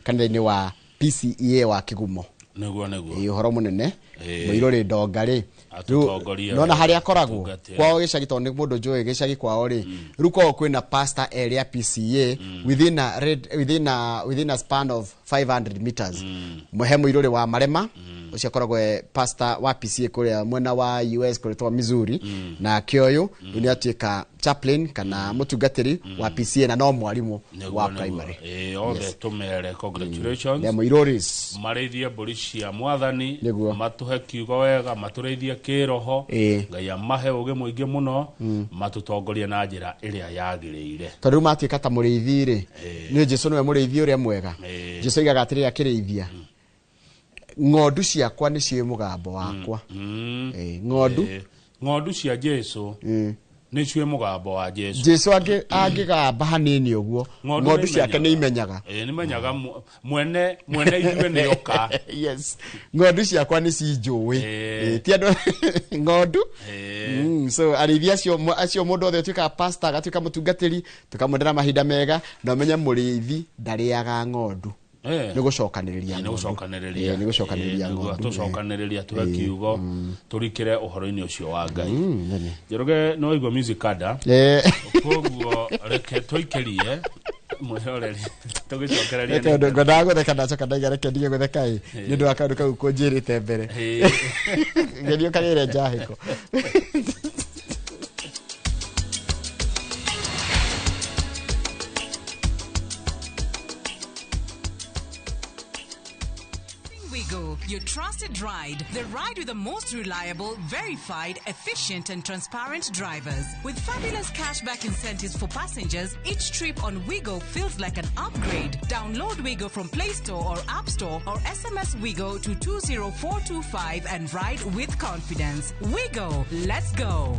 Kanitha-inĩ wa PCEA wa Kĩgumo. Nĩguo, nĩguo. Ĩ, ũhoro mũnene. Ĩ. Mũirũrĩ Ndonga rĩ, Atũtongorie nona wega, harĩa akoragwo atungate. Kwao gĩcagi, tondũ nĩ mũndũ njũĩ gĩcagi kwao rĩ, rĩu kwao kwĩna pastor erĩ a PCA within a span of 500 meters. He mũirũrĩ wa Marema, ũcio akoragwo e pastor wa PCA kũrĩa mwena wa US kũrĩa Missouri, nake ũyũ rĩu nĩ atuĩka chaplain kana mũtungatĩri wa PCA na no mwarimũ Nĩguo, wa nĩguo. primary. Ĩ, othe tũmere congratulations. The mũirũrĩs. Marĩithie mbũri cia mwathani. Nĩguo. Matũhe kiugo wega, matũrĩithie kĩroho. Ĩ. Ngai amahe ũgĩ mũingĩ mũno, matũtongorie na njĩra ĩrĩa yagĩrĩire. Tondũ rĩu matuĩka ta mũrĩithi rĩ, nĩ Jesu nĩwe mũrĩithi ũrĩa mwega. Ĩ. Jesu oigaga atĩrĩrĩ akĩrĩithia, "Ng'ondu ciakwa nĩ ciĩ mũgambo wakwa." Ĩ, ng'ondu. Ĩ, ng'ondu cia Jesu nĩ ciĩ mũgambo wa Jesu. Jesu angĩgamba hanini ũguo, ng'ondu ciake nĩ imenyaga. Ĩ, nĩ imenyaga mwene mwene ithuĩ nĩ oka. Yes, ng'ondu ciakwa nĩ cinjũĩ. Ĩ. Ĩ, ti andũ, ng'ondu. Ĩ. So arĩithi acio, acio mũndũ othe ũtuĩkaga pastor, agatuĩka mũtungatĩri, tũkamwendera mahinda mega, na ũmenye mũrĩithi ndarĩaga ng'ondu. Ĩ. Nĩ gũcokanĩrĩria Nĩ ng'ondu. gũcokanĩrĩria. Ĩ, nĩ gũcokanĩrĩria Ĩ, nĩguo ng'ondu. tũcokanĩrĩria, tũhe kiugo, tũrikĩre ũhoro-inĩ ũcio wa Ngai. Nene. Njoroge, no waigua music kada. Ĩ. Koguo reke tũikĩrie mwĩroreri tũgĩcokereria. Reke ũndũ ngwendaga gũtheka, ndacoka ndaiga reke ndige gũtheka ĩ nĩ ũndũ wa kaũndũ kau kũnjĩrĩte mbere. Ĩ. Geria ũkagĩre njahĩko. Wego, your trusted ride. The ride with the most reliable, verified, efficient, and transparent drivers. With fabulous cashback incentives for passengers, each trip on Wego feels like an upgrade. Download Wego from Play Store or App Store or SMS Wego to 20425 and ride with confidence. Wego, let's go.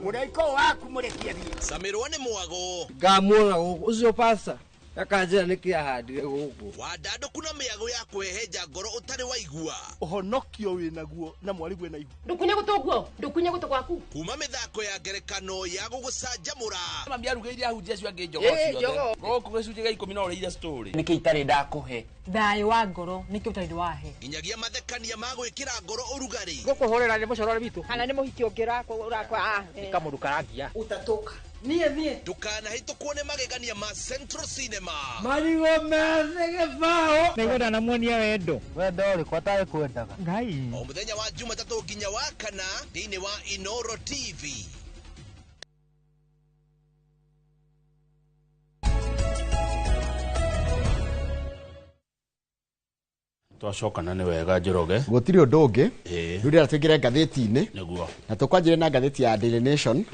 Mũraika ũyũ waku mũrekie thiĩ. Camirwo nĩ mwago. Ngamuona gũkũ ũcio pasta akanjĩra nĩkĩ ahandire gũkũ. Wandandũku na mĩago ya kwĩhehenja ngoro ũtarĩ waigua. Ũhonokio wĩnaguo na mwarĩguo na ihu. Ndukunye gũtũ guo, ndukunye gũtũ gwaku. Kuma mĩthako ya ngerekano ya gũgũcanjamũra. Mami arugĩire ahunjia acio angĩ njogoo Ĩ, ciothe. njogoo. Gũkũ gĩcunjĩ gĩa 10 no ũrĩire story. Nĩkĩ itarĩ ndakũhe? Thayũ wa ngoro nĩkĩ ũtarĩ wahe? Nginyagia mathekania ma gwĩkĩra ngoro ũrugarĩ. Gũkũhũrĩra nĩ mũcorore witũ. Kana nĩ mũhiki ũngĩ ũrakwa? Nĩ kamũndũ karangia. Utatoka niĩ thiĩ. Ndũkanahĩtũkwo nĩ magegania ma Central Cinema. Marigũ methĩ gĩbaũ. Nĩngwenda namuonia wendo. Wendo ũrĩkũ atarĩ kwendaga? Ngai. O mũthenya wa Jumatatũ nginya wa kana thĩinĩ wa Inoro TV. Twacokana nĩ wega, Njoroge. Gũtirĩ ũndũ ũngĩ. Ĩ. Rĩu ndĩra tũingĩre ngathĩti-inĩ. Nĩguo. Na tũkwanjĩre na ngathĩti ya Daily Nation,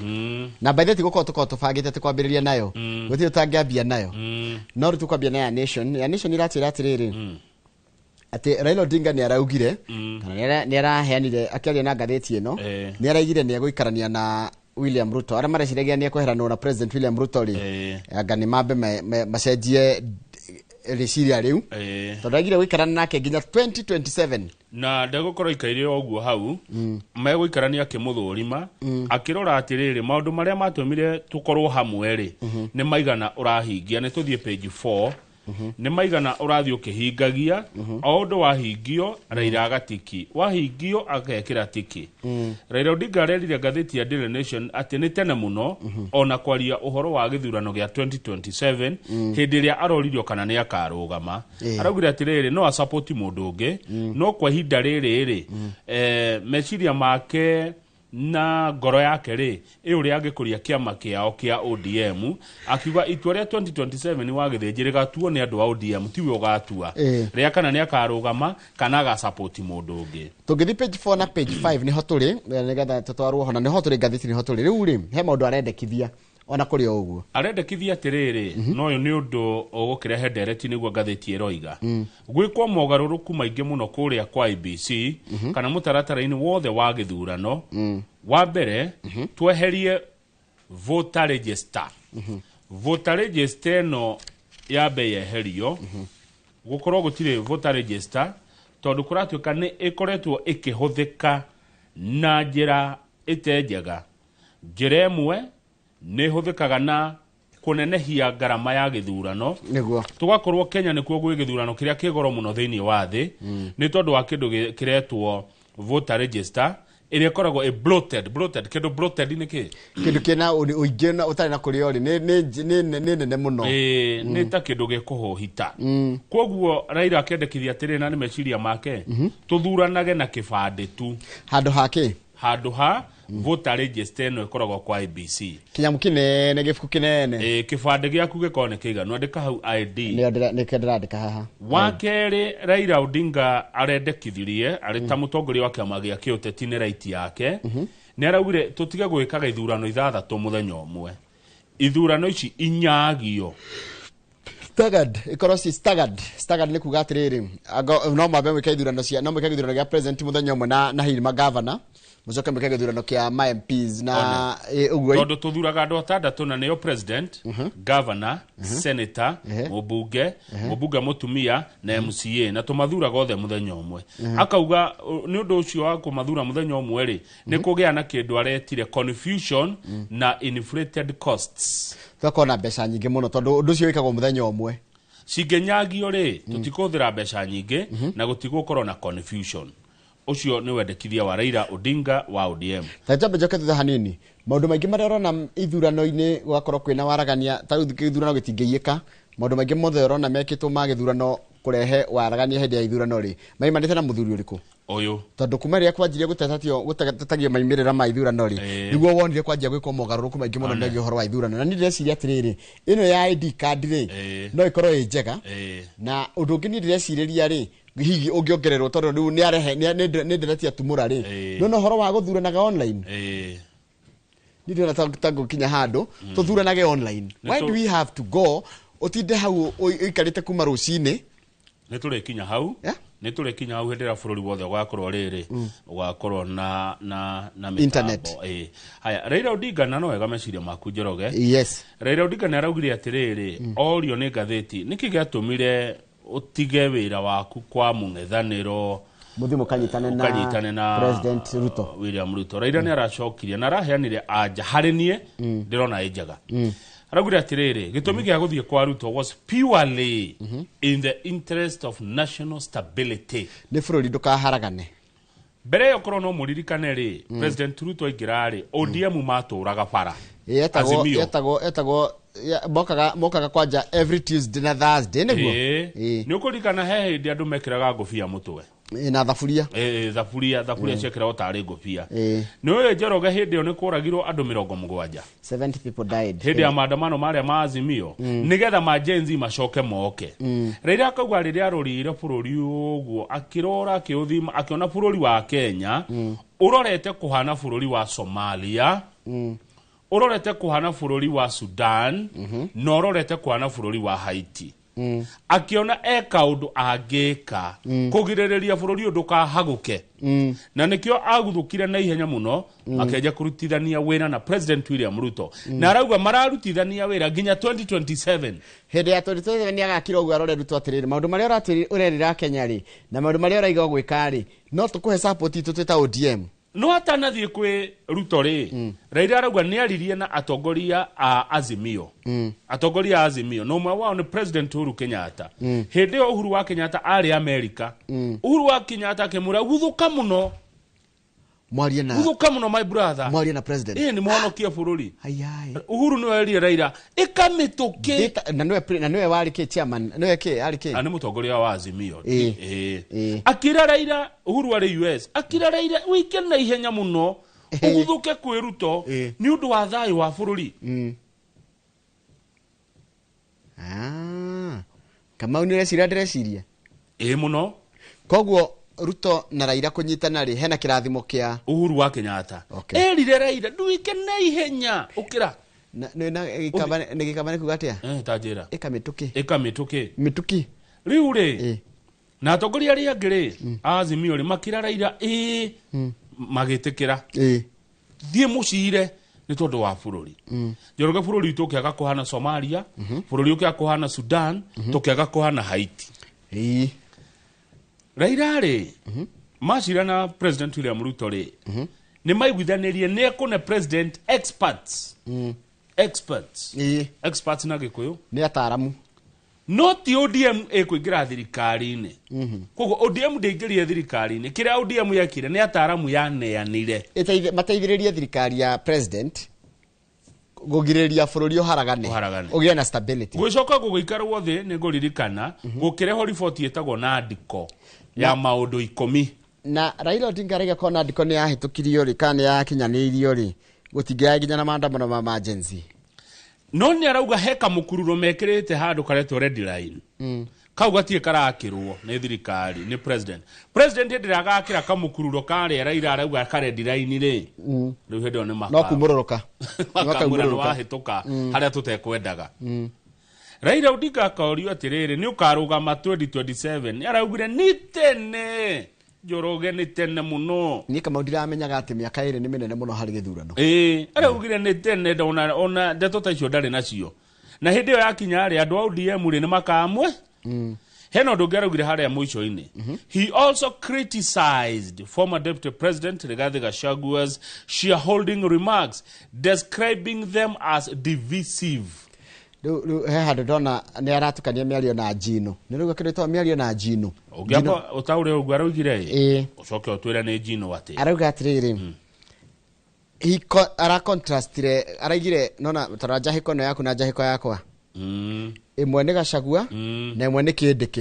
na by the way tigũkorwo tũkorwo tũbangĩte tũkwambĩrĩria nayo, gũtirĩ tũtangĩambia nayo, no rĩu tũkwambia na ya Nation. Ya Nation iratwĩra atĩrĩrĩ, atĩ Raila Odinga nĩ araugire, kana nĩ araheanire akĩaria na ngathĩti ĩno, Ĩ. nĩ araigire nĩ egũikarania na William Ruto. Arĩa mareciragia nĩ ekweheranwo na President William Ruto rĩ, Ĩ. anga nĩ mambe macenjie rĩciria rĩu, Ĩ. tondũ araigire gũikarana nake nginya 2027. Na ndegũkorwo ikaire o ũguo hau, megũikarania akĩmũthũrima, akĩrora atĩrĩrĩ, maũndũ marĩa matũmire tũkorwo hamwe rĩ, nĩ maigana ũrahingia. Nĩ tũthiĩ page 4. Nĩ maigana ũrathiĩ ũkĩhingagia? O ũndũ wahingio, Raila agatiki, wahingio agekĩra tiki. Raila Odinga arerire ngathĩti ya Daily Nation atĩ nĩ tene mũno ona kwaria ũhoro wa gĩthurano gĩa 2027 hĩndĩ ĩrĩa aroririo kana nĩ akarũgama. Araugire atĩrĩrĩ, no asapoti mũndũ ũngĩ, no kwa ihinda rĩrĩ rĩ, meciria make na ngoro yake rĩ ĩ ũrĩa angĩkũria kĩama kĩao kĩa ODM. Akiuga itua rĩa 2027 wa gĩthĩnji rĩgatuo nĩ andũ a ODM, tiwe ũgatua rĩa kana nĩ akarũgama kana agasapoti mũndũ ũngĩ. Tũngĩthiĩ page 4 na page 5 nĩho tũrĩ, nĩgetha tũtwarwo ho, na nĩho tũrĩ ngathĩti, nĩho tũrĩ rĩu rĩ, he maũndũ arendekithia ona kũrĩ o ũguo. Arendekithia atĩrĩrĩ, no ũyũ nĩ ũndũ ũgũkĩrehe ndereti, nĩguo ngathĩti ĩroiga, gwĩkwo mogarũrũku maingĩ mũno kũrĩa kwa IBC kana mũtaratara-inĩ wothe wa gĩthurano. Wa mbere, tweherie voter register. Voter register ĩno yambe yeherio, gũkorwo gũtirĩ voter register, tondũ kũratuĩka nĩ ĩkoretwo ĩkĩhũthĩka na njĩra ĩte njega. Njĩra ĩmwe nĩ ĩhũthĩkaga na kũnenehia ngarama ya gĩthurano. Nĩguo. Tũgakorwo Kenya nĩkuo gwĩ gĩthurano kĩrĩa kĩ goro mũno thĩinĩ wa thĩ, nĩ tondũ wa kĩndũ kĩretwo voter register ĩrĩa ĩkoragwo ĩ bloated. Bloated, kĩndũ bloated nĩ kĩ? Kĩndũ kĩna ũingĩ na ũtarĩ na kũrĩa ũrĩ, nĩ nene mũno. Ĩĩ, nĩ ta kĩndũ gĩkũhũhita. Koguo Raila akendekithia atĩrĩ, na nĩ meciria make, tũthuranage na kĩbandĩ tu handũ ha kĩ? Handũ ha voter register ĩno ĩkoragwo kwa IEBC. Kĩnyamũ kĩnene, gĩbuku kĩnene. Ĩĩ, kĩbandĩ gĩaku gĩkorwo nĩ kĩiganu, andĩka hau ID. Nĩkĩo ndĩrandĩka haha. Wa kerĩ, Raila Odinga arendekithirie arĩ ta mũtongoria wa kĩama gĩa kĩũteti, nĩ right yake, nĩ araugire tũtige gwĩkaga ithurano 6 mũthenya ũmwe, ithurano ici inyagio. Staggered, ikorwo ci staggered. Staggered nĩ kuga atĩrĩrĩ, no mwambe mwĩke ithurano cia, no mwĩke gĩthurano gĩa president mũthenya ũmwe na hihi magavana, mũcoke mwĩke gĩthurano kĩa ma MPs na ũguo. Tondũ tũthuraga andũ 6 na nĩo president, governor, senator, mũmbunge, mũmbunge mũtumia na MCA, na tũmathuraga othe mũthenya ũmwe. Akauga nĩ ũndũ ũcio wa kũmathura mũthenya ũmwe rĩ, nĩ kũgĩa na kĩndũ aretire confusion na inflated costs. Tũgakorwo na mbeca nyingĩ mũno tondũ ũndũ ũcio wĩkagwo mũthenya ũmwe. Cingĩnyagio rĩ, tũtikũhũthĩra mbeca nyingĩ na gũtigũkorwo na confusion. Ũcio nĩ wendekithia wa Raila Odinga wa ODM. Ta njambe njoke thutha hanini, maũndũ maingĩ marĩa ũrona ithurano-inĩ gũgakorwo kwĩna waragania, ta rĩu gĩthurano gĩtingĩiyĩka, maũndũ maingĩ mothe ũrona mekĩtwo ma gĩthurano kũrehe waragania hĩndĩ ya ithurano rĩ, maimanĩte na mũthuri ũrĩkũ? Ũyũ. Tondũ kuma rĩrĩa kwanjirie gũtetatagio maimĩrĩra ma ithurano rĩ, nĩguo wonire kwanjia gwĩkwo mogarũrũku maingĩ mũno megiĩ ũhoro wa ithurano. Na niĩ ndĩreciria atĩrĩrĩ, ĩno ya ID card rĩ, no ĩkorwo ĩ njega. Na ũndũ ũngĩ niĩ ndĩrecirĩria rĩ, hihi ũngĩongererwo, tondũ rĩu nĩ arehe, nĩ nderetia tumũra rĩ, no ũhoro wa gũthuranaga online, niĩ ndĩrona ta ngũkinya handũ tũthuranage online. Why do we have to go ũtinde hau ũikarĩte kuma rũcinĩ? Nĩ tũrĩkinya hau. Nĩ tũrĩkinya hau hĩndĩ ĩrĩa bũrũri wothe ũgakorwo rĩrĩ, ũgakorwo na mĩtambo. Internet. Haya, Raila Odinga, na no wega meciria maku Njoroge. Yes. Raila Odinga nĩ araugire atĩrĩrĩ, orio nĩ ngathĩti nĩkĩ gĩatũmire ũtige wĩra waku kwa mũng'ethanĩro, mũthiĩ mũkanyitane na ũkanyitane na President Ruto. William Ruto. Raila nĩ aracokirie na araheanire anja harĩ niĩ ndĩrona ĩ njega. Araugire atĩrĩrĩ, gĩtũmi gĩa gũthiĩ kwa Ruto was purely in the interest of national stability. Nĩ bũrũri ndũkaharagane. Mbere ĩyo korwo no mũririkane rĩ, President Ruto aingĩra rĩ, ODM matũraga bara. Azimio. Etagwo mokaga kwanja every Tuesday na Thursday, nĩguo? Ĩĩ. Nĩ ũkũririkana he hĩndĩ andũ mekĩraga ngũbia mũtwe. Na thaburia. Thaburia ciekĩragwo tarĩ ngũbia. Nĩ ũĩ Njoroge hĩndĩ ĩyo nĩ kũragirwo andũ 70. 70 people died. Hĩndĩ ya maandamano marĩa ma Azimio, nĩgetha ma Gen Z macoke moke. Raila akauga rĩrĩa arorire bũrũri ũguo, akĩrora, akĩũthima, akĩona bũrũri wa Kenya ũrorete kũhana bũrũri wa Somalia, ũrorete kũhana bũrũri wa Sudan, na ũrorete kũhana bũrũri wa Haiti. Akĩona e kaũndũ angĩka kũgirĩrĩria bũrũri ũyũ ndũkahagũke, na nĩkĩo aguthũkire na ihenya mũno, akĩanjia kũrutithania wĩra na President William Ruto, na arauga mararutithania wĩra nginya 2027. Hĩndĩ ya 2027 nĩ agakira ũguo arore Ruto atĩrĩrĩ, maũndũ marĩa ũrerĩra Kenya rĩ, na maũndũ marĩa ũraiga gwĩka rĩ, no tũkũhe support itũ twĩ ta ODM. No atanathiĩ kwĩ Ruto rĩ, Raila arauga nĩ aririe na atongoria a Azimio. Atongoria a Azimio na ũmwe wao nĩ President Uhuru Kenyatta. Hĩndĩ ĩyo Uhuru wa Kenyatta arĩ Amerika. Uhuru wa Kenyatta akĩmwĩra guthũka mũno, mwarie na guthũka mũno my brother, mwarie na president. Ĩĩ, nĩ mũhonokie bũrũri. Ayai. Uhuru nĩwe erire Raila ĩka mĩtũkĩ. Na nĩwe warĩ kĩ chairman, nĩwe kĩ arĩ kĩ? Nĩ mũtongoria wa Azimio. Akĩra Raila, Uhuru arĩ US, akĩra Raila wĩke na ihenya mũno, ũguthũke kwĩ Ruto nĩ ũndũ wa thayũ wa bũrũri. Kamau nĩ ũreciria ndĩreciria? Ĩĩ mũno. Koguo Ruto na Raila kũnyitana rĩ, hena kĩrathimo kĩa Uhuru wa Kenyatta. Erire Raila nduike na ihenya ũkĩra. Na nĩ gĩkaba nĩ kuga atĩa? Ta njĩra. Ĩka mĩtũkĩ. Ĩka mĩtũkĩ. Mĩtũkĩ. Rĩu rĩ, na atongoria arĩa angĩ rĩ, Azimio rĩ, makĩra Raila ĩĩ, magĩtĩkĩra. Thiĩ mũcire nĩ tondũ wa bũrũri. Njoroge bũrũri witũ ũkĩaga kũhana Somalia, bũrũri ũkĩaga kũhana Sudan, tũkĩaga kũhana Haiti. Raila rĩ, macira na President William Ruto rĩ, Nĩ maiguithanĩrie nĩ ekũne president experts. Experts. Experts na Gĩkũyũ Nĩ ataramu. No ti ODM ĩkũingĩra thirikari-inĩ. Koguo ODM ndĩingĩrire thirikari-inĩ. Kĩrĩa ODM yekire nĩ ataramu yaneanire. Mateithĩrĩrie thirikari ya president kũgirĩrĩria bũrũri ũharagane. Ũharagane. Ũgĩe na stability. Gũgĩcoka gũgĩikarwo thĩ, nĩ ngũririkana gũkĩrehwo riboti ĩtagwo Nandiko ya maũndũ 10. Na Raila Odinga arauga korwo Nandiko nĩ yahĩtũkirio rĩ, kana nĩ yakinyanĩirio rĩ, gũtingĩaga nginya na maandamano ma Gen Z. No nĩ arauga he kamũkururo mekĩrĩte handũ karetwo red line. Kau gatirĩ karakĩrwo nĩ thirikari, nĩ president. President hĩndĩ ĩrĩa agakĩra kamũkururo karĩa Raila arauga ka red line rĩ, rĩu hĩndĩ ĩyo nĩ No kumũrũrũka. Makamwĩra nĩ wahĩtũka harĩa tũtekwendaga. Raila Odinga akorio atĩrĩrĩ, nĩ ũkarũgama 2027? Nĩ araugire nĩ tene, Njoroge, nĩ tene mũno. Niĩ Kamau ndiramenyaga atĩ mĩaka 2 nĩ mĩnene mũno harĩ gĩthurano. Ĩĩ, araugire nĩ tene, ona ndeto ta icio ndarĩ nacio. Na hĩndĩ ĩyo yakinya rĩ, andũ a ODM rĩ nĩ makamwe. Hena ũndũ ũngĩ araugire harĩa mũico-inĩ. He also criticized former Deputy President Rigathi Gachagua's shareholding remarks, describing them as divisive. Rĩu he handũ ndona nĩ aratukania mĩario na njino. Nĩ rĩu kĩndũ gĩtagwo mĩario na njino. Ũngĩamba ũtaũre ũguo araugire ĩ, ũcoke ũtwĩre nĩ njino atĩ. Arauga atĩrĩrĩ, aracontrastire, araigire nona tara njahĩko ĩno yaku na njahĩko yakwa. Ĩmwe nĩ Gachagua na ĩmwe nĩ Kindiki.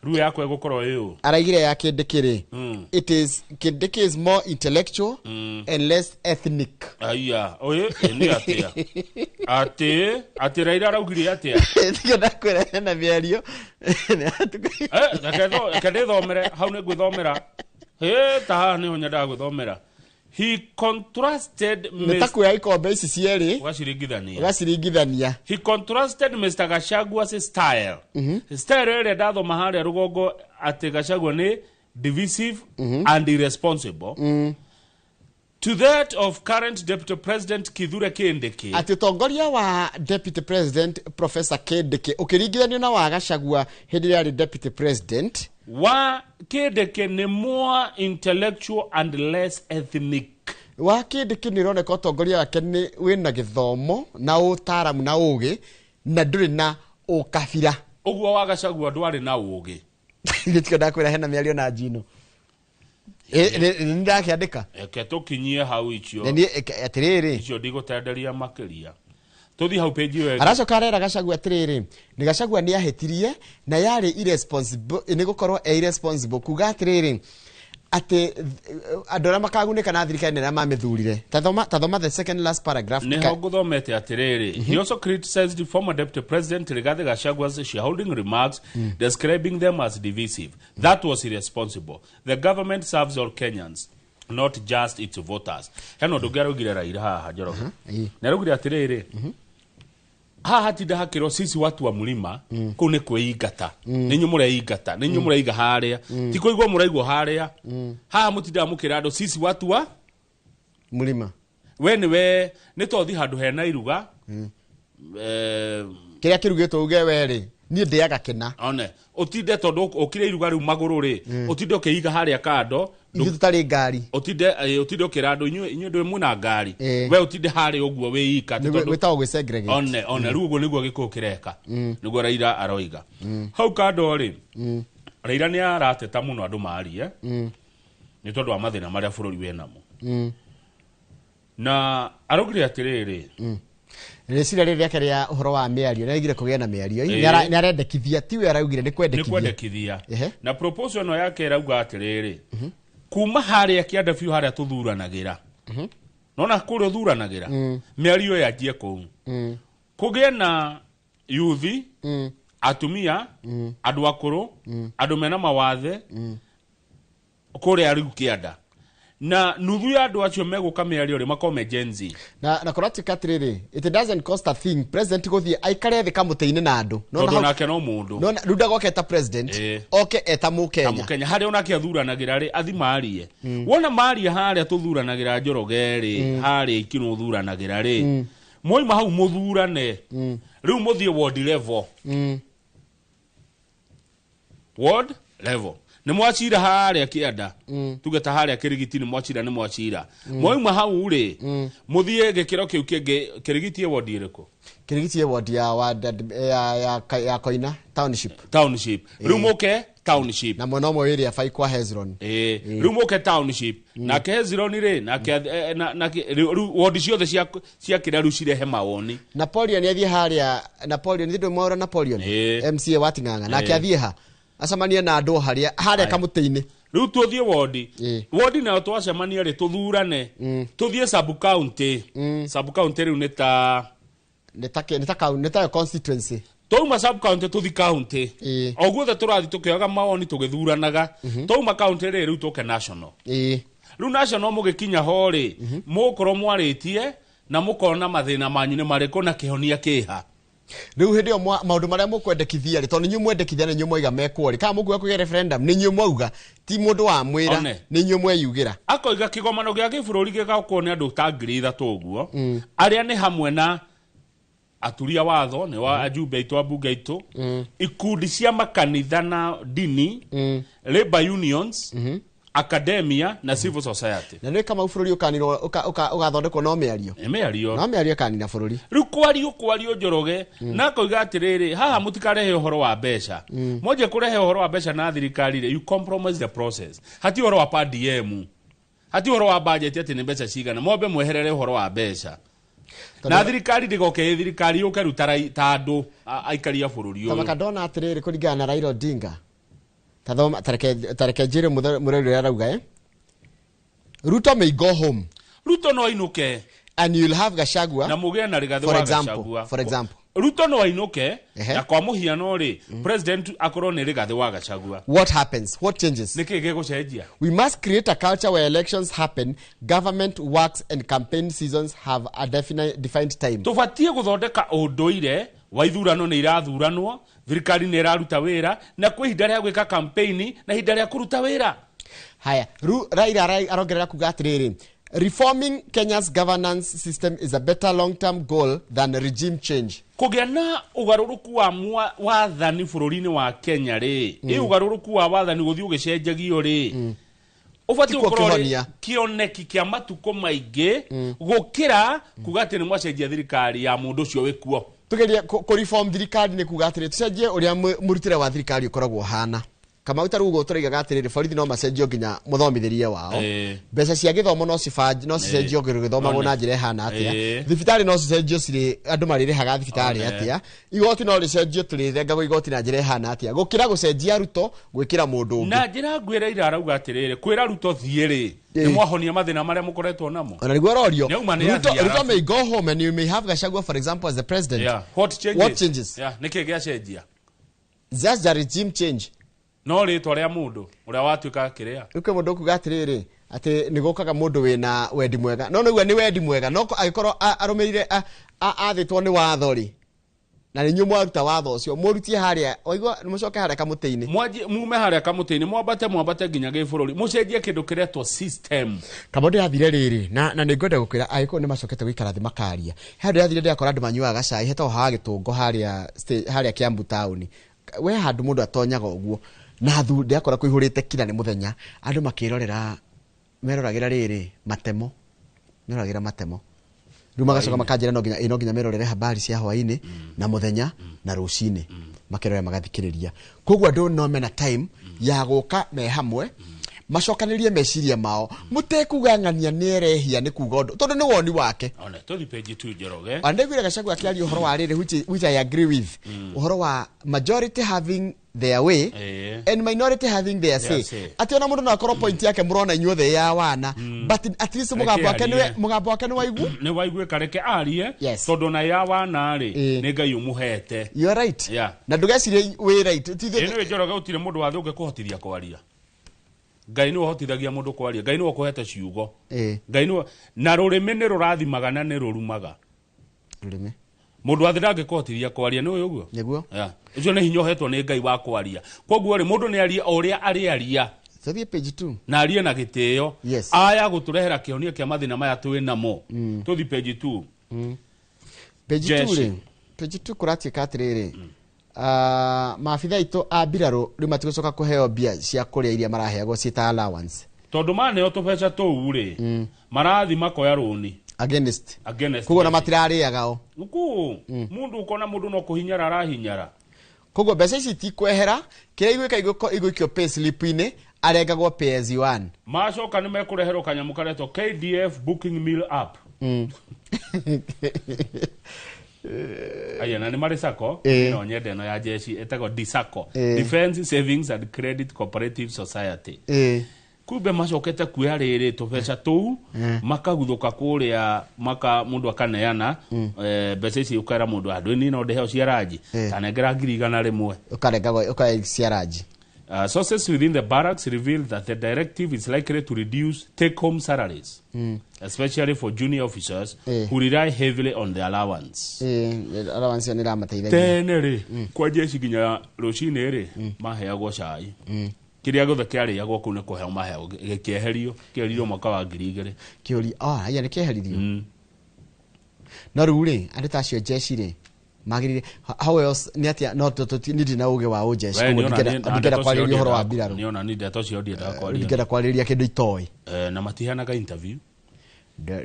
Rĩu yakwa ĩgũkorwo ĩũ. Araigire ya Kindiki rĩ, it is Kindiki is more intellectual and less ethnic. Aya, oye, nĩ atĩa? Atĩ Raila araugire atĩa? Tiga ndakwĩra hena mĩario. Reke ndĩthomere, hau nĩ ngwĩthomera. Ta haha nĩho nyendaga gwĩthomera. He contrasted Nĩ ta kuoya ikombe ici cierĩ. Ũgaciringithania. Ũgaciringithania. He contrasted Mr. Gachagua's style. Style ĩrĩa ndathoma harĩa rũgongo atĩ Gachagua nĩ divisive and irresponsible. To that of current Deputy President Kithure Kindiki. Atĩ ũtongoria wa Deputy President Professor Kindiki ũkĩringithanio na wa Gachagua hĩndĩ ĩrĩa arĩ Deputy President. Wa Kindiki nĩ more intellectual and less ethnic. Wa Kindiki nĩ ũroneka ũtongoria wake nĩ wĩna gĩthomo na ũtaaramu na ũgĩ na ndũrĩ na ũkabira. Ũguo wa Gachagua ndwarĩ na ũgĩ. Gĩtikio ndakwĩra hena mĩario na njino. Nĩ ndakĩandĩka. Reke tũkinyie hau icio. Na niĩ, atĩrĩrĩ. Icio ndigũtenderia makĩria. Tũthiĩ hau page ĩyo ĩngĩ. Aracoka arera Gachagua atĩrĩrĩ, nĩ Gachagua nĩ ahĩtirie na yarĩ irresponsible, nĩ gũkorwo e irresponsible kuga atĩrĩrĩ atĩ andũ arĩa makagunĩka na thirikari nĩ arĩa mamĩthurire. Ta thoma the second last paragraph. Nĩho ngũthomete atĩrĩrĩ, he also criticized former Deputy President Rigathi Gachagua's shareholding remarks, describing them as divisive. That was irresponsible. The government serves all Kenyans, not just its voters. Hena ũndũ ũngĩ araugire Raila haha, Njoroge. Na araugire atĩrĩrĩ, haha hatinda hakĩrwo sisi watu wa mlima, kũu nĩ kwĩingata. Nĩ inyuĩ mũreingata, nĩ inyuĩ mũreiga harĩa. Ti kũigwo mũraigwo harĩa. Haha mũtindaga mũkĩra andũ sisi watu wa mlima. We nĩwe nĩ tothi handũ hena iruga. Kĩrĩa kĩrugĩtwo uge we rĩ, niĩ ndĩaga kĩna. One, ũtinde tondũ ũkire iruga rĩu magũrũ rĩ, ũtinde ũkĩiga harĩa kando. Ithuĩ tũtarĩ ngari. Ũtinde ũkĩra andũ inyuĩ ndũĩ mwĩna ngari. We ũtinde harĩa ũguo wĩ ika, Nĩ gwĩtagwo gwĩ-segregate. One, rĩu ũguo nĩguo gĩkũyũ kĩreka. Nĩguo Raila aroiga. Hau kando rĩ, Raila nĩ arateta mũno andũ marie. Nĩ tondũ wa mathĩna marĩa bũrũri wĩnamo. Na araugire atĩrĩrĩ, Rĩciria rĩrĩ rĩake rĩa ũhoro wa mĩario, nĩ araugire kũgĩa na mĩario. Nĩ arendekithia, tiwe araugire, nĩ nĩ kwendekithia. Kwendekithia. Na proposal ĩno yake ĩrauga atĩrĩrĩ, kuma harĩa kĩanda biũ harĩa tũthuranagĩra, nona kũrĩa ũthuranagĩra, mĩario yanjie kũu, kũgĩe na yuthi, atumia, andũ akũrũ, andũ mena mawathe kũrĩa rĩu kĩanda, na nuthu ya andũ acio megũka mĩario rĩ makorwo me Gen Z. Na kũratuĩka atĩrĩrĩ, it doesn't cost a thing president gũthiĩ aikare thĩ kamũtĩ-inĩ na andũ. Nona tondũ nake no mũndũ. Nona rĩu ndagoka eta president, oke eta mũkenya. Mũkenya harĩa onake athuranagĩra rĩ, athi marie. Wona marie harĩa tũthuranagĩra, Njoroge rĩ, harĩa ikinũ ũthuranagĩra rĩ, mwaima hau mũthurane, rĩu mũthiĩ ward level. Ward level. Nĩ mwacira harĩa kĩanda, tuge ta harĩa Kĩrigiti, nĩ mwacira, nĩ mwacira, mwauma hau rĩ, mũthiĩ gĩkĩro kĩu kĩngĩ. Kĩrigiti ĩ wodi ĩrĩkũ? Kĩrigiti ĩ ward ya, wa, ya, ya, ya Koina Township. Township. Rĩu mũke township. Na mwena ũmwe wĩrĩa bai kwa Hezron. Ĩĩ, rĩu mũke township nake Hezron rĩ, nake nake rĩu wodi ciothe cia kĩrĩa rĩu cirehe mawoni. Napoleon athiĩ harĩa, Napoleon thĩ ndũmwaũra Napoleon? Ĩĩ. MCA wa Ting'ang'a nake Ĩĩ. athiĩ ha acemanie na andũ harĩa harĩa Aya. kamũtĩ-inĩ. Rĩu tũthiĩ wodi. Ĩĩ. Wodi nayo twacemania rĩ, tũthurane, tũthiĩ sub county. Sub county rĩu nĩ ta Nĩ ta constituency. Twauma sub county tũthi county. Ĩĩ. O guothe tũrathiĩ tũkĩoyaga mawoni, tũgĩthuranaga. Twauma county rĩ, rĩu tũke national. Rĩu national mũgĩkinya ho rĩ, mũgũkorwo mwarĩtie na mũkona mathĩna manyu nĩ marĩkũ na kĩhonia kĩha. Rĩu hĩndĩ ĩyo maũndũ marĩa mũkwendekithia rĩ, tondũ nĩ inyuĩ mwendekithia, nĩ inyuĩ mwaiga mekwo rĩ, kana mũkuga kũgĩa referendum, nĩ inyuĩ mwauga, ti mũndũ wamwĩra. One. Nĩ inyuĩ mweyugĩra. Akoiga kĩgomano gĩa gĩbũrũri gĩgakorwo nĩ andũ ta 3,000 ũguo, arĩa nĩ hamwe na aturia watho, nĩ wa ajumbe aitũ, ambunge aitũ, ikundi cia makanitha na dini, labor unions, academia na civil society. Na nĩ kama bũrũri ũkanirwo ũgathondekwo no mĩario. Nĩ mĩario. No mĩario ĩkanina bũrũri. Rĩu kwario Njoroge na akoiga atĩrĩrĩ, haha mũtikarehe ũhoro wa mbeca. Mwanjia kũrehe ũhoro wa mbeca na thirikari rĩ, you compromise the process. Hati ũhoro wa per diem, hati ũhoro wa budget atĩ nĩ mbeca cigana. Mwambe mweherere ũhoro wa mbeca na thirikari ndĩgoke ĩ thirikari yũke rĩu ta andũ aikari a bũrũri ũyũ. Tamaka ndona atĩrĩrĩ, kũringana na Raila Odinga, tathoma, tareke njĩre mũreri ũrĩa arauga, Ruto may go home. Ruto no ainũke. And you'll have Gachagua. Na mũgĩe na Rigathĩ For wa example, Gachagua. for example. Ruto no ainũke, na kwa mũhiano rĩ, president akorwo nĩ Rigathĩ wa Gachagua. What happens? What changes? Nĩ kĩĩ gĩgũcenjia? We must create a culture where elections happen, government works and campaign seasons have a defined time. Tũbatiĩ gũthondeka ũndũire wa ithurano nĩ irathuranwo, thirikari nĩ ĩraruta wĩra, na kwĩ ihinda rĩa gwĩka campaign na ihinda rĩa kũruta wĩra. Haya, Raila arongerera kuga atĩrĩrĩ, reforming Kenya's governance system is a better long-term goal than regime change. Kũgĩa na ũgarũrũku wa wathani bũrũri-inĩ wa Kenya rĩ, ĩ ũgarũrũku wa wathani gũthiĩ ũgĩcenjagio rĩ, ũbatiĩ Tikuo gũkorwo rĩ kĩhonia. kĩoneki kĩa matukũ maingĩ gũkĩra kuga atĩ nĩ mwacenjia thirikari ya mũndũ ũcio wĩkuo. Tugerie kũ reform thirikari nĩ kuga atĩrĩ, tũcenjie ũrĩa mũrutĩre wa thirikari ũkoragwo ũhana. Kamau, ta rĩu ũguo tũroigaga atĩrĩrĩ, borithi no macenjio nginya mũthomithĩrie wao. Mbeca cia gĩthomo no cicenjio gĩthomagwo na njĩra ĩhana atĩa. Thibitarĩ no cicenjio cirĩ andũ marĩrĩhaga thibitarĩ atĩa. Igoti no rĩcenjio tũrĩrengagwo igoti na njĩra ĩhana atĩa, gũkĩra gũcenjia Ruto gwĩkĩra mũndũ ũngĩ. Na njĩra ngwĩra ira arauga atĩrĩrĩ, kwĩra Ruto thiĩ rĩ, nĩ mwahonia mathĩna marĩa mũkoretwo namo. Ona nĩguo arorio. Nĩauma nĩ athiĩ Ruto arabu. may go home and you may have Gachagua, for example, as the president. Yeah. What changes? What changes? Yeah. Nĩkĩ gĩacenjia? Just a regime change. No rĩtwa rĩa mũndũ ũrĩa watuĩka kĩrĩa. Rĩu kwĩ mũndũ ũkuga atĩrĩrĩ, atĩ nĩ gũkaga mũndũ wĩna wendi mwega, no nĩguo nĩ wendi mwega, no angĩkorwo arũmĩrĩire athĩtwo nĩ watho rĩ, na nĩ inyuĩ mwaruta watho ũcio, mũrutie harĩa waigua, mũcoke harĩa kamũtĩ-inĩ. Mwanjie mume harĩa kamũtĩ-inĩ, mwambate mwambate nginya gĩbũrũri, mũcenjie kĩndũ kĩretwo system. Kamau, ndĩrathire rĩrĩ na nĩ ngwenda gũkwĩra agĩkũyũ nĩ macokete gũikara thĩ makaria. He handũ ndĩrathire ndĩrakora andũ manyuaga gacai hetagwo haha Gĩtũngo, harĩa Kiambu taũni, we handũ mũndũ atonyaga ũguo na thu ndĩrakora kũihũrĩte kira nĩ mũthenya, andũ makĩrorera, meroragĩra rĩrĩ matemo, meroragĩra matemo. Rĩu magacoka makanjĩra no nginya merorere habari cia hwaĩ-inĩ na mũthenya na rũcinĩ, makerorera magathikĩrĩria. Koguo andũ no mena time ya gũka me hamwe macokanĩrie meciria mao, mũtekuga ng'ania nĩ erehia nĩ kuga ũndũ, tondũ nĩ woni wake. One tũthi page 2, Njoroge. Ona ndaiguire Gachagua akĩaria ũhoro wa rĩrĩ, which I agree with, ũhoro wa majority having their way and minority having their say. Their say. Atĩ ona mũndũ no akorwo point yake mũrona inyuothe ya wana, but at least mũgambo wake nĩwe arie. Mũgambo wake nĩ waigu. Nĩ waiguĩka, reke arie. Yes. Tondũ ona ya wana rĩ, nĩ Ngai ũmũhete. You are right. Na ndũgecirie wĩ right. Ĩ nĩwe Njoroge, gũtirĩ mũndũ wa thĩ ũngĩkũhotithia kwaria. Ngai nĩwe ũhotithagia mũndũ kwaria. Ngai nĩwe ũkũhete ciugo. Ngai nĩwe, na rũrĩmĩ nĩ rũrathimaga na nĩ rũrumaga. Rũrĩmĩ. Mũndũ wa thĩ ndangĩkũhotithia kwaria, nĩ ũĩ ũguo? Nĩguo. Yeah. Ũcio nĩ hinya ũhetwo nĩ Ngai wa kwaria. Koguo rĩ, mũndũ nĩ arie o ũrĩa arĩaria. Tũthiĩ page 2. Na arie na gĩtĩo. Yes. Aya gũtũrehera kĩhonia kĩa mathĩna maya twĩ namo. Tũthi page 2. Page 2 Jeshi. rĩ, page 2 kũratuĩka atĩrĩrĩ, Maabitha aitũ a mbirarũ rĩu matigũcoka kũheo mbia cia kũrĩa iria maraheagwo ciĩ ta allowance. Tondũ maneo tũbeca tũu rĩ, marathi makoya rũni against against koguo na matirarĩaga o Nuku mundu ukona mundu no kuhinyara arahinyara. Koguo mbeca ici tikwehera, kĩrĩa igwĩka igũikio pay slip-inĩ, arengagwo pay as you earn. Macoka nĩ mekũreherwo kanyamũ karetwo KDF booking meal app. Aya na nĩ marĩ sacco no nyende ĩno ya jeshi ĩtagwo DSACCO, Defense Savings and Credit Cooperative Society. Kumbe macokete kuoya rĩrĩ tũbeca tũu makaguthuka kũrĩa maka mũndũ akaneana mbeca ici, ũkera mũndũ andũ ni no ndĩheo cia ranji, tanengera 100,000. Ũkarengagwo ũkaya cia ranji. Sources within the barracks revealed that the directive is likely to reduce take-home salaries, especially for junior officers who rely heavily on the allowance. Allowance ĩyo nĩ ĩramateithagia. Tene rĩ, kwa jeshi nginya rũcinĩ rĩ, maheagwo cai. Kĩrĩa gĩothe kĩarĩagwo kũu nĩ kũheo maheagwo, gĩkĩeherio, kĩeheririo mwaka wa 2000. Kĩũria, oh, aya nĩ kĩeheririo. No rĩu rĩ, andũ ta acio jeshi rĩ, magĩrĩire how else nĩ atĩa? No niĩ ndirĩ na ũgĩ wa ũjeshi, We, koguo nĩona ndingĩenda ndeto kwarĩrĩria cio ũhoro wa ndiendaga mbirarũ. Nĩona ni ndeto cio ndiendaga kwaria. Ndingĩenda kwarĩrĩria kĩndũ itoĩ. Na matiheanaga interview.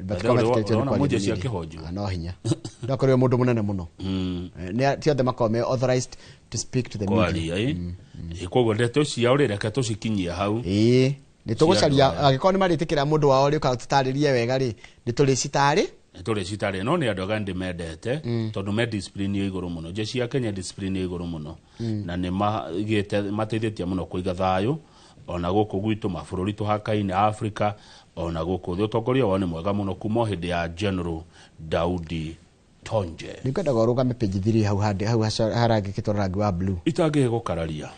Matikoragwo metĩkĩrĩtio nĩ Ũrona mũjeshi kwarĩrĩria. akĩhonjwo. Ah, no hinya no akorwo mũndũ mũnene mũno. Nĩ ti othe makoragwo me authorized to speak to the media. Kwaria ĩ. Koguo ndeto ciao rĩ, reke tũcikinyie hau. Ĩĩ, nĩ tũgũcaria Cia andũ aya. angĩkorwo nĩ marĩtĩkĩra mũndũ wao rĩ ũka tũtarĩrie wega rĩ, nĩ tũrĩcitarĩ. Tũrĩ citarĩ, no nĩ andũ aga ndĩmendete tondũ me discipline ya igũrũ mũno. Jeshi ya Kenya discipline ya igũrũ mũno na nĩ magĩte mateithĩtie mũno kũiga thayũ ona gũkũ gwitũ mabũrũri tũhakaine Africa, ona gũkũ thĩ. Ũtongoria wao nĩ mwega mũno kuma o hĩndĩ ya General Daudi Tonje. Nĩ ngwendaga ũrũgame page 3 hau handĩ hau harangĩkĩtwo na rangi wa blue. Itangĩhĩ gũkararia.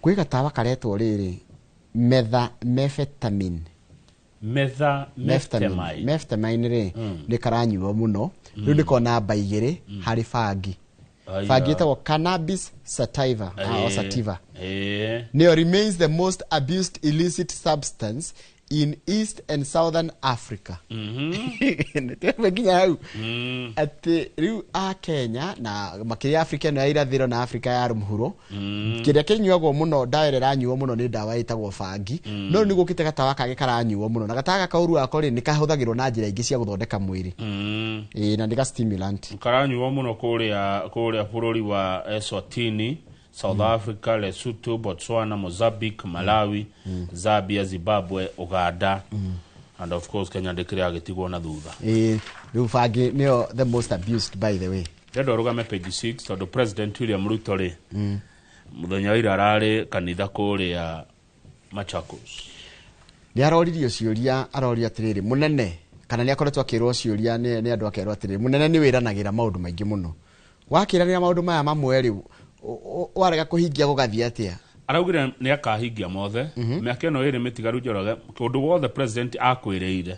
Kwĩ gatawa karetwo rĩrĩ metha mefetamine. Metha Meftamine. Meftamine rĩ, nĩ karanyuo mũno rĩu, nĩ kona namba 2 harĩ bangi. Aya. Bangi ĩtagwo cannabis sativa, or sativa, nĩyo remains the most abused illicit substance in East and Southern Africa. Nĩ nginya hau atĩ rĩu a Kenya na makĩria Africa ĩno ya irathĩro na Africa ya mũhuro, kĩrĩa kĩnyuagwo mũno, ndawa ĩrĩa ĩranyuo mũno nĩ ndawa ĩtagwo bangi. No rĩu nĩ gũkĩte gatawa kangĩ karanyuo mũno, na gatawa gaka ũru wako rĩ, nĩ kahũthagĩrwo na njĩra ingĩ cia gũthondeka mwĩrĩ. Ĩĩ, na nĩ ga stimulant. Karanyuo mũno kũrĩa bũrũri wa Eswatini, South Africa, Lesotho, Botswana, Mozambique, Malawi, Zambia, Zimbabwe, Uganda and of course Kenya ndĩkĩrĩ agĩtigwo na thutha. Ĩĩ, rĩu bangi nĩyo the most abused, by the way. Ndenda ũrũgame page 6 tondũ President William Ruto rĩ, mũthenya wa ira ararĩ kanitha kũrĩa Machakos. Nĩ aroririo ciũria, arorio atĩrĩrĩ, mũnene, kana nĩ akoretwo akĩrwo ciũria nĩ andũ, akerwo atĩrĩrĩ, mũnene, nĩ wĩranagĩra maũndũ maingĩ mũno, wakĩranĩra maũndũ maya mamwe rĩ, warega kũhingia gũgathiĩ atĩa? Araugire nĩ akahingia mothe mĩaka ĩno ĩrĩ mĩtigaru. Njoroge, kũndũ wothe president akwĩrĩire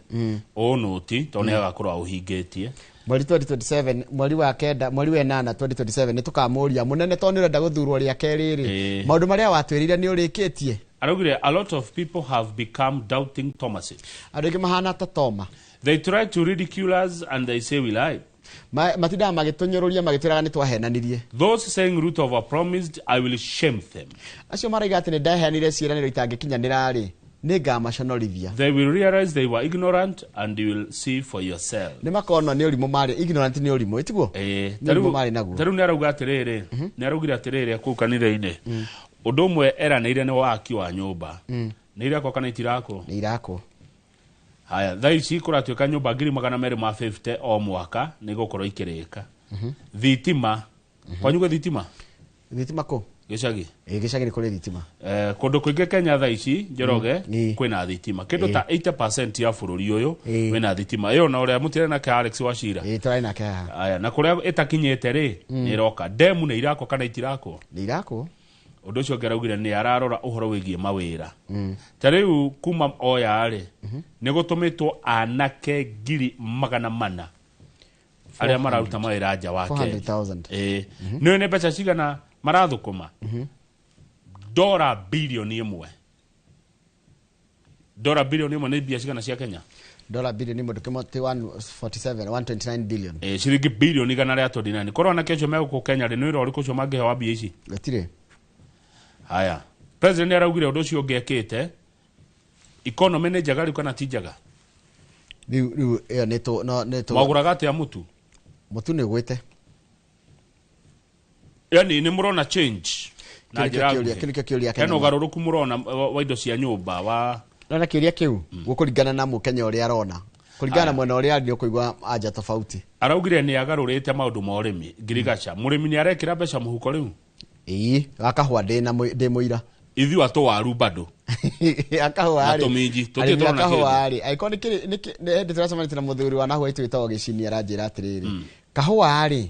ũnũti tondũ nĩ agakorwo aũhingĩtie. Mweri 2027, mweri wa kenda, mweri wa ĩnana 2027, nĩ tũkamũria, mũnene, tondũ nĩ ũrenda gũthurwo rĩa kerĩ rĩ, maũndũ marĩa watwĩrire nĩ ũrĩkĩtie? Araugire a lot of people have become doubting Thomases. Andũ aingĩ mahana ta Toma. They try to ridicule us and they say we lied. Matindaga magĩtũnyũrũria magĩtwĩraga nĩ twahenanirie. Those saying Ruto overpromised, I will shame them. Acio maraiga atĩ nĩ ndaheanire ciĩranĩro itangĩkinyanĩra rĩ, nĩ ngamaconorithia. They will realize they were ignorant and you will see for yourself. Nĩ makona nĩ ũrimũ marĩ ignorant, nĩ ũrimũ ĩtiguo, nĩ ũrimũ marĩ naguo. Tarĩu nĩ arauga atĩrĩrĩ, nĩ araugire atĩrĩrĩ kũu kanitha-inĩ, ũndũ ũmwe eranĩire nĩ waki wa nyũmba. Nĩ irakwo kana itirakwo? Nĩ irakwo. Haya, thaa ici kũratuĩka nyũmba 250,000 o mwaka nĩ igũkorwo ikĩrĩka. Thitima, kwanyu gwĩ thitima? Thitima kũ? Gĩcagi. Ĩ, gĩcagi nĩ kũrĩ thitima. Kũndũ kũingĩ Kenya thaa ici, Njoroge, kwĩna thitima kĩndũ ta 80% ya bũrũri ũyũ wĩna thitima ĩyo, na ũrĩa mũtirĩ nake Alex Wachira. Ĩ, tũrarĩ nake haha. Aya, na kũrĩa ĩtakinyĩte rĩ, nĩ ĩroka. Ndemu nĩ irakwo kana itirakwo? Nĩ irakwo. Ũndũ ũcio ũngĩ araugire nĩ ararora ũhoro wĩgiĩ mawĩra. Ta rĩu kuma oya rĩ, nĩ gũtũmĩtwo anake 400,000 arĩa mararuta mawĩra nja wa Kenya. 400,000. Ĩĩ, nĩ nĩ mbeca cigana marathũkũma? Dora bilioni 1. Dora bilioni 1 nĩ mbia cigana cia Kenya? Dola bilioni ĩmwe ndũkĩmo ti 147 129 billion. Ciringi bilioni 129. Korwo anake acio megũkũ Kenya rĩ, nĩ wĩra ũrĩkũ ũcio mangĩhewa mbia ici? Gũtirĩ. Haya, president nĩ araugire ũndũ ũcio ũngĩ ekĩte, economy nĩ njega rĩu kana ti njega? Rĩu ĩyo nĩ tũ no nĩ tũ Mwagũraga atĩa mũtu? Mũtu nĩ ũgwĩte. Yani nĩ mũrona change na Kĩu nĩkĩo njĩra kĩũria, nguhĩ? kĩu nĩkĩo kĩũria Hena Kenya. ũgarũrũku mũrona wa indo cia nyũmba wa Nona kĩũria kĩu gũkũringana na mũkenya ũrĩa arona, kũringana na mwena ũrĩa arĩ nĩ ũkũigua anja tofauti. Araugire nĩ agarũrĩte maũndũ ma ũrĩmi ngirigaca, mũrĩmi nĩ arekĩra mbeca mũhuko rĩu? Ĩĩ, akahũa ndĩ mũira. Ithuĩ atũwaru bado. Akahũa Na rĩ, tũminji, tũtirĩ arĩmi tũrona akahũa rĩ, angĩkorwo nĩ hĩndĩ tũracemanĩtie na mũthuri wa nahũa itũ wĩtagwo Gĩcini, aranjĩra atĩrĩrĩ, kahũa rĩ,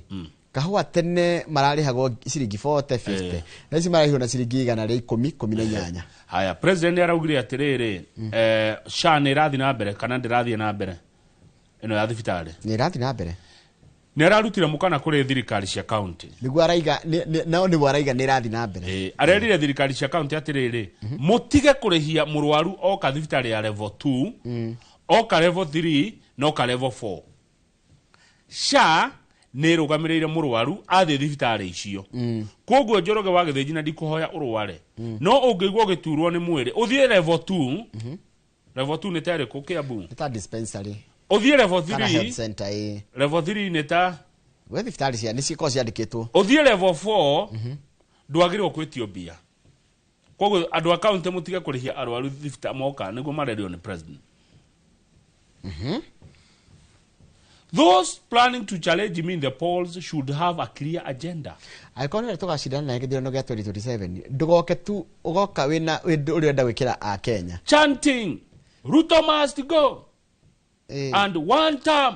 kahũa tene mararĩhagwo ciringi 40 50, na ici mararĩhwo na ciringi 110 18. Haya, president nĩ araugire atĩrĩrĩ, SHA nĩ ĩrathiĩ na mbere kana ndĩrathiĩ na mbere ĩno ya thibitarĩ? Nĩ ĩrathiĩ na mbere. Nĩ ararutire mũkana kũrĩ thirikari cia county. Nĩguo araiga nao nĩguo araiga nĩ ĩrathiĩ na mbere. Arerire thirikari cia county atĩrĩrĩ, mũtige kũrĩhia mũrwaru oka thibitarĩ ya level 2, oka level 3 na oka level 4. SHA nĩ ĩrũgamĩrĩire mũrwaru athiĩ thibitarĩ icio. Koguo Njoroge wa Gĩthĩnji na ndikũhoya ũrware, no ũngĩigua ũgĩturwo nĩ mwĩrĩ ũthiĩ level 2. Level 2 nĩ ta ĩrĩkũ Kiambu? Nĩ ta dispensary. Ũthiĩ level Kana health 3. center, ĩĩ. Level 3 nĩ ta gwĩ thibitarĩ cia nĩ cikoragwo ciandĩkĩtwo. Ũthiĩ level 4, ndwagĩrĩirwo kwĩtio mbia. Koguo andũ a county mũtige kũrĩhia arwaru thibitarĩ moka, nĩguo marerio nĩ president. Those planning to challenge me in the polls should have a clear agenda. Angĩkorwo nĩ tũgacindana naye gĩthurano gĩa 2027, ndũgoke tu ũgoka wĩna ũrĩa ũrenda gwĩkĩra a Kenya. Chanting Ruto must go and one term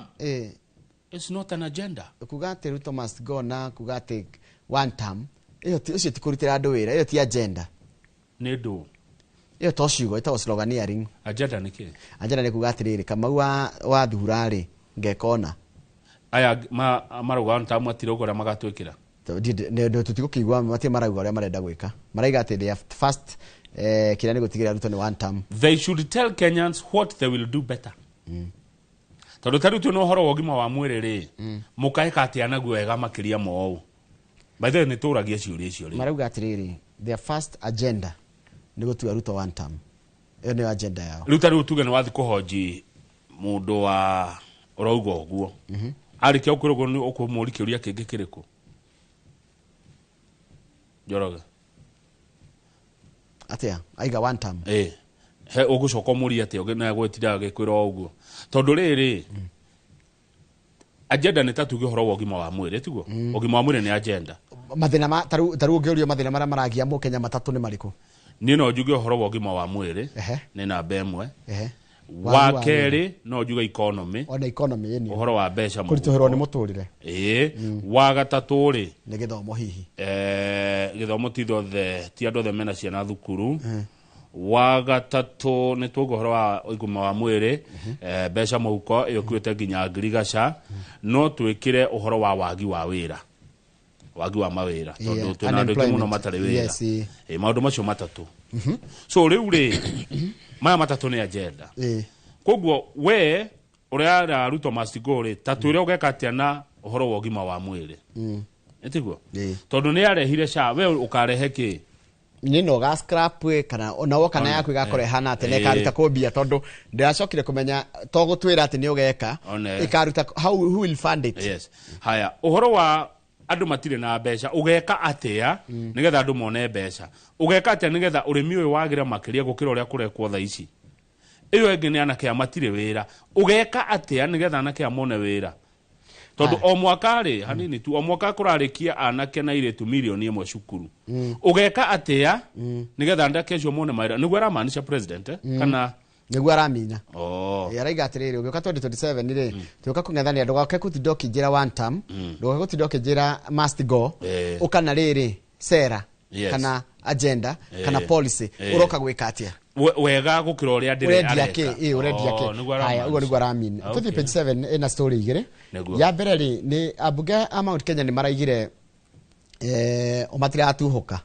is not an agenda. Kuga atĩ Ruto must go na kuga atĩ one term, ĩyo ũcio ti kũrutĩra andũ wĩra, ĩyo ti agenda. Nĩ ndũ? Ĩyo to ciugo, ĩtagwo sloganeering. Agenda nĩ kĩ? Agenda nĩ kuga atĩrĩrĩ, Kamau wa thura rĩ, ngeka ona. Aya marauga one term matirauga ũrĩa magatwĩkĩra. Tũtigũkĩigua matirĩ marauga ũrĩa marenda gwĩka. Maraiga atĩ they have first, kĩrĩa nĩ gũtigĩrĩra Ruto nĩ one term. They should tell Kenyans what they will do better. Tondũ ta rĩu twĩna ũhoro wa ũgima wa mwĩrĩ rĩ, mũkaĩka atĩa naguo wega makĩria ma ũũ? By the way, nĩ tũragia ciũria icio rĩ. Marauga atĩrĩrĩ, their first agenda nĩ gũtua Ruto one term. Ĩyo nĩyo agenda yao. Rĩu ta rĩu tuge nĩ wathiĩ kũhonji mũndũ wa ũrauga ũguo. Arĩkia gũkwĩra ũguo nĩ ũkũmũũria kĩũria kĩngĩ kĩrĩkũ? Njoroge. Atĩa? Aiga one term. He ũgũcoka ũmũrie atĩa na gwĩtira agĩkwĩra o ũguo. Tondũ rĩrĩ, agenda nĩ ta tuge ũhoro wa ũgima wa mwĩrĩ, tiguo? Ũgima wa mwĩrĩ nĩ agenda. Mathĩna ma ta rĩu ũngĩũrio mathĩna marĩa maragia mũkenya matatũ nĩ marĩkũ? Niĩ no njuge ũhoro wa ũgima wa mwĩrĩ, nĩ namba ĩmwe. Wa Wagi wa kerĩ no njuge economy. Ona economy ĩni. Ũhoro wa mbeca mũhuko. Kũritũhĩrwo nĩ mũtũrĩre. Wa gatatũ rĩ, Nĩ gĩthomo hihi. Gĩthomo ti thothe, ti andũ othe mena ciana thukuru. Wa gatatũ nĩ tuoga ũhoro wa ũgima wa mwĩrĩ, mbeca mũhuko ĩyo ĩkuĩte nginya ngirigaca. No twĩkĩre ũhoro wa wagi wa wĩra, wagi wa mawĩra, tondũ twĩna andũ aingĩ mũno Unemployment. matarĩ wĩra. Yes, ĩĩ. Maũndũ macio matatũ. So rĩu rĩ, maya matatũ nĩ agenda. Koguo we ũrĩa ara Ruto must go rĩ, ta twĩre ũgeka atĩa na ũhoro wa ũgima wa mwĩrĩ. Ĩtiguo? Tondũ nĩ arehire SHA, we ũkarehe kĩ? Nĩ no ga scrap ĩ, kana ona woka na yaku ĩgakorwo ĩhana atĩa na ĩkaruta kũ mbia, tondũ ndĩracokire kũmenya to gũtwĩra atĩ nĩ ũgeka, ĩkaruta how, who will fund it? Yes. Haya, ũhoro wa andũ matirĩ na mbeca, ũgeka atĩa nĩgetha andũ mone mbeca? Ũgeka atĩa nĩgetha ũrĩmi ũyũ wagĩre makĩria gũkĩra ũrĩa kũrekwo thaa ici? Ĩyo ĩngĩ nĩ anake aya matirĩ wĩra. Ũgeka atĩa nĩgetha anake aya mone wĩra? Tondũ o mwaka rĩ, hanini tu, o mwaka kũrarĩkia anake na airĩtu 1 million cukuru. Ũgeka atĩa nĩgetha anake acio mone mawĩra? Nĩguo aramaanisha president, Kana Nĩguo aramina. Oh. Araiga atĩrĩrĩ, ũgĩũka 2027 rĩ, tũgĩũka kũng'ethanĩra, ndũgoke gũtinda ũkĩnjĩra one term, ndũgoke gũtinda ũkĩnjĩra must go, ũka na rĩrĩ sera kana agenda kana policy, ũroka gwĩka atĩa? Wega gũkĩra ũrĩa ndĩrĩ Ũrendia areka. kĩ? Ĩ, ũrendia Oh, kĩ? nĩguo Haya, ũguo nĩguo aramina. Okay. Tũthiĩ page 7, ĩna story igĩrĩ. Nĩguo. Ya mbere rĩ, nĩ ambunge a Mount Kenya nĩ maraigire o matiratuhũka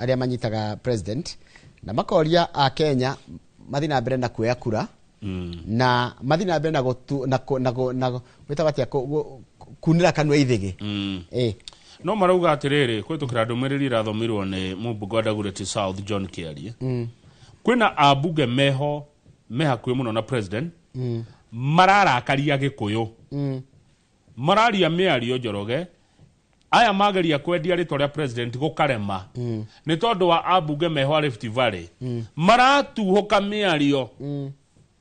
arĩa manyitaga president na makoria a Kenya mathiĩ na mbere na kuoya kura. Na mathi na mbere na gũtu na na na gwĩtagwo atĩa kunĩra kanua ithĩgĩ. No marauga atĩrĩrĩ, kũhĩtũkĩra ndũmĩrĩri ĩrathomirwo nĩ mũmbunge wa Dagoretti South John Kĩarie, kwĩna ambunge meho me hakuhĩ mũno na president, mararakaria Gĩkũyũ, mararia mĩario Njoroge. Aya mageria kwendia rĩtwa rĩa president gũkarema nĩ tondũ wa ambunge meho a Rift Valley, maratuhũka mĩario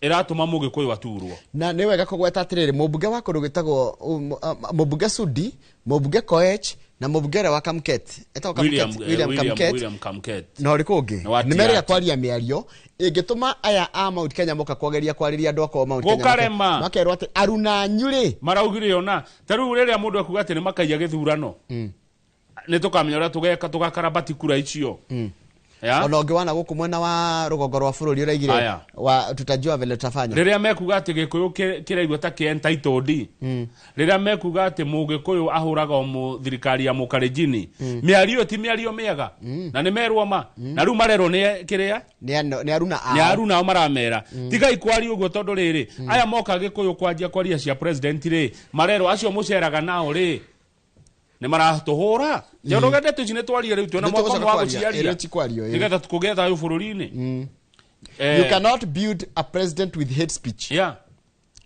ĩratũma Mũgĩkũyũ aturwo. Na nĩ wega kũgweta atĩrĩrĩ, mũmbunge wa kũndũ gwĩtagwo mũmbunge Sudi, mũmbunge Koech na mũmbunge ũrĩa wa Kamket etagwo William, Kamket, William Kamket. William Kamket. Na ũrĩkũ ũngĩ Nĩ wa nĩ merĩga Tiaty. kwaria mĩario ĩngĩtũma aya a Mount Kenya moka kwageria kwarĩria andũ akwa Mount Kenya Gũkarema. makerwo atĩ aruna anyu rĩ. Maraugire ona ta rĩu rĩrĩa mũndũ ekuga atĩ nĩ makaiya gĩthurano, nĩ tũkamenya ũrĩa tũgeka tũgakarabati kura icio. Ya? Ona ũngĩ wana gũkũ mwena wa rũgongo rwa bũrũri ũraigire Aya. wa tutajua vile tutafanya. Rĩrĩa mekuga atĩ Gĩkũyũ kĩraigua ta kĩ entitled, rĩrĩa mekuga atĩ Mũgĩkũyũ ahũraga o thirikari ya Mũkalenjini, mĩario ĩyo ti mĩario mĩega, na nĩ merwo ma na rĩu marerwo nĩ kĩrĩa nĩ aruna nĩ ao. Aruna ao maramera tigai kwaria ũguo, tondũ rĩrĩ aya moka Gĩkũyũ kwanjia kwaria cia president rĩ, marerwo acio mũceraga nao rĩ nĩ maratũhũra. Njoroge, ndeto ici nĩ twarie rĩu, twĩna Nĩ mwaka tũgũcoka wa kwaria. gũciaria Ĩ, rĩu ti kwario, ĩ. nĩgetha kũgĩe thayũ bũrũri-inĩ. You cannot build a president with hate speech.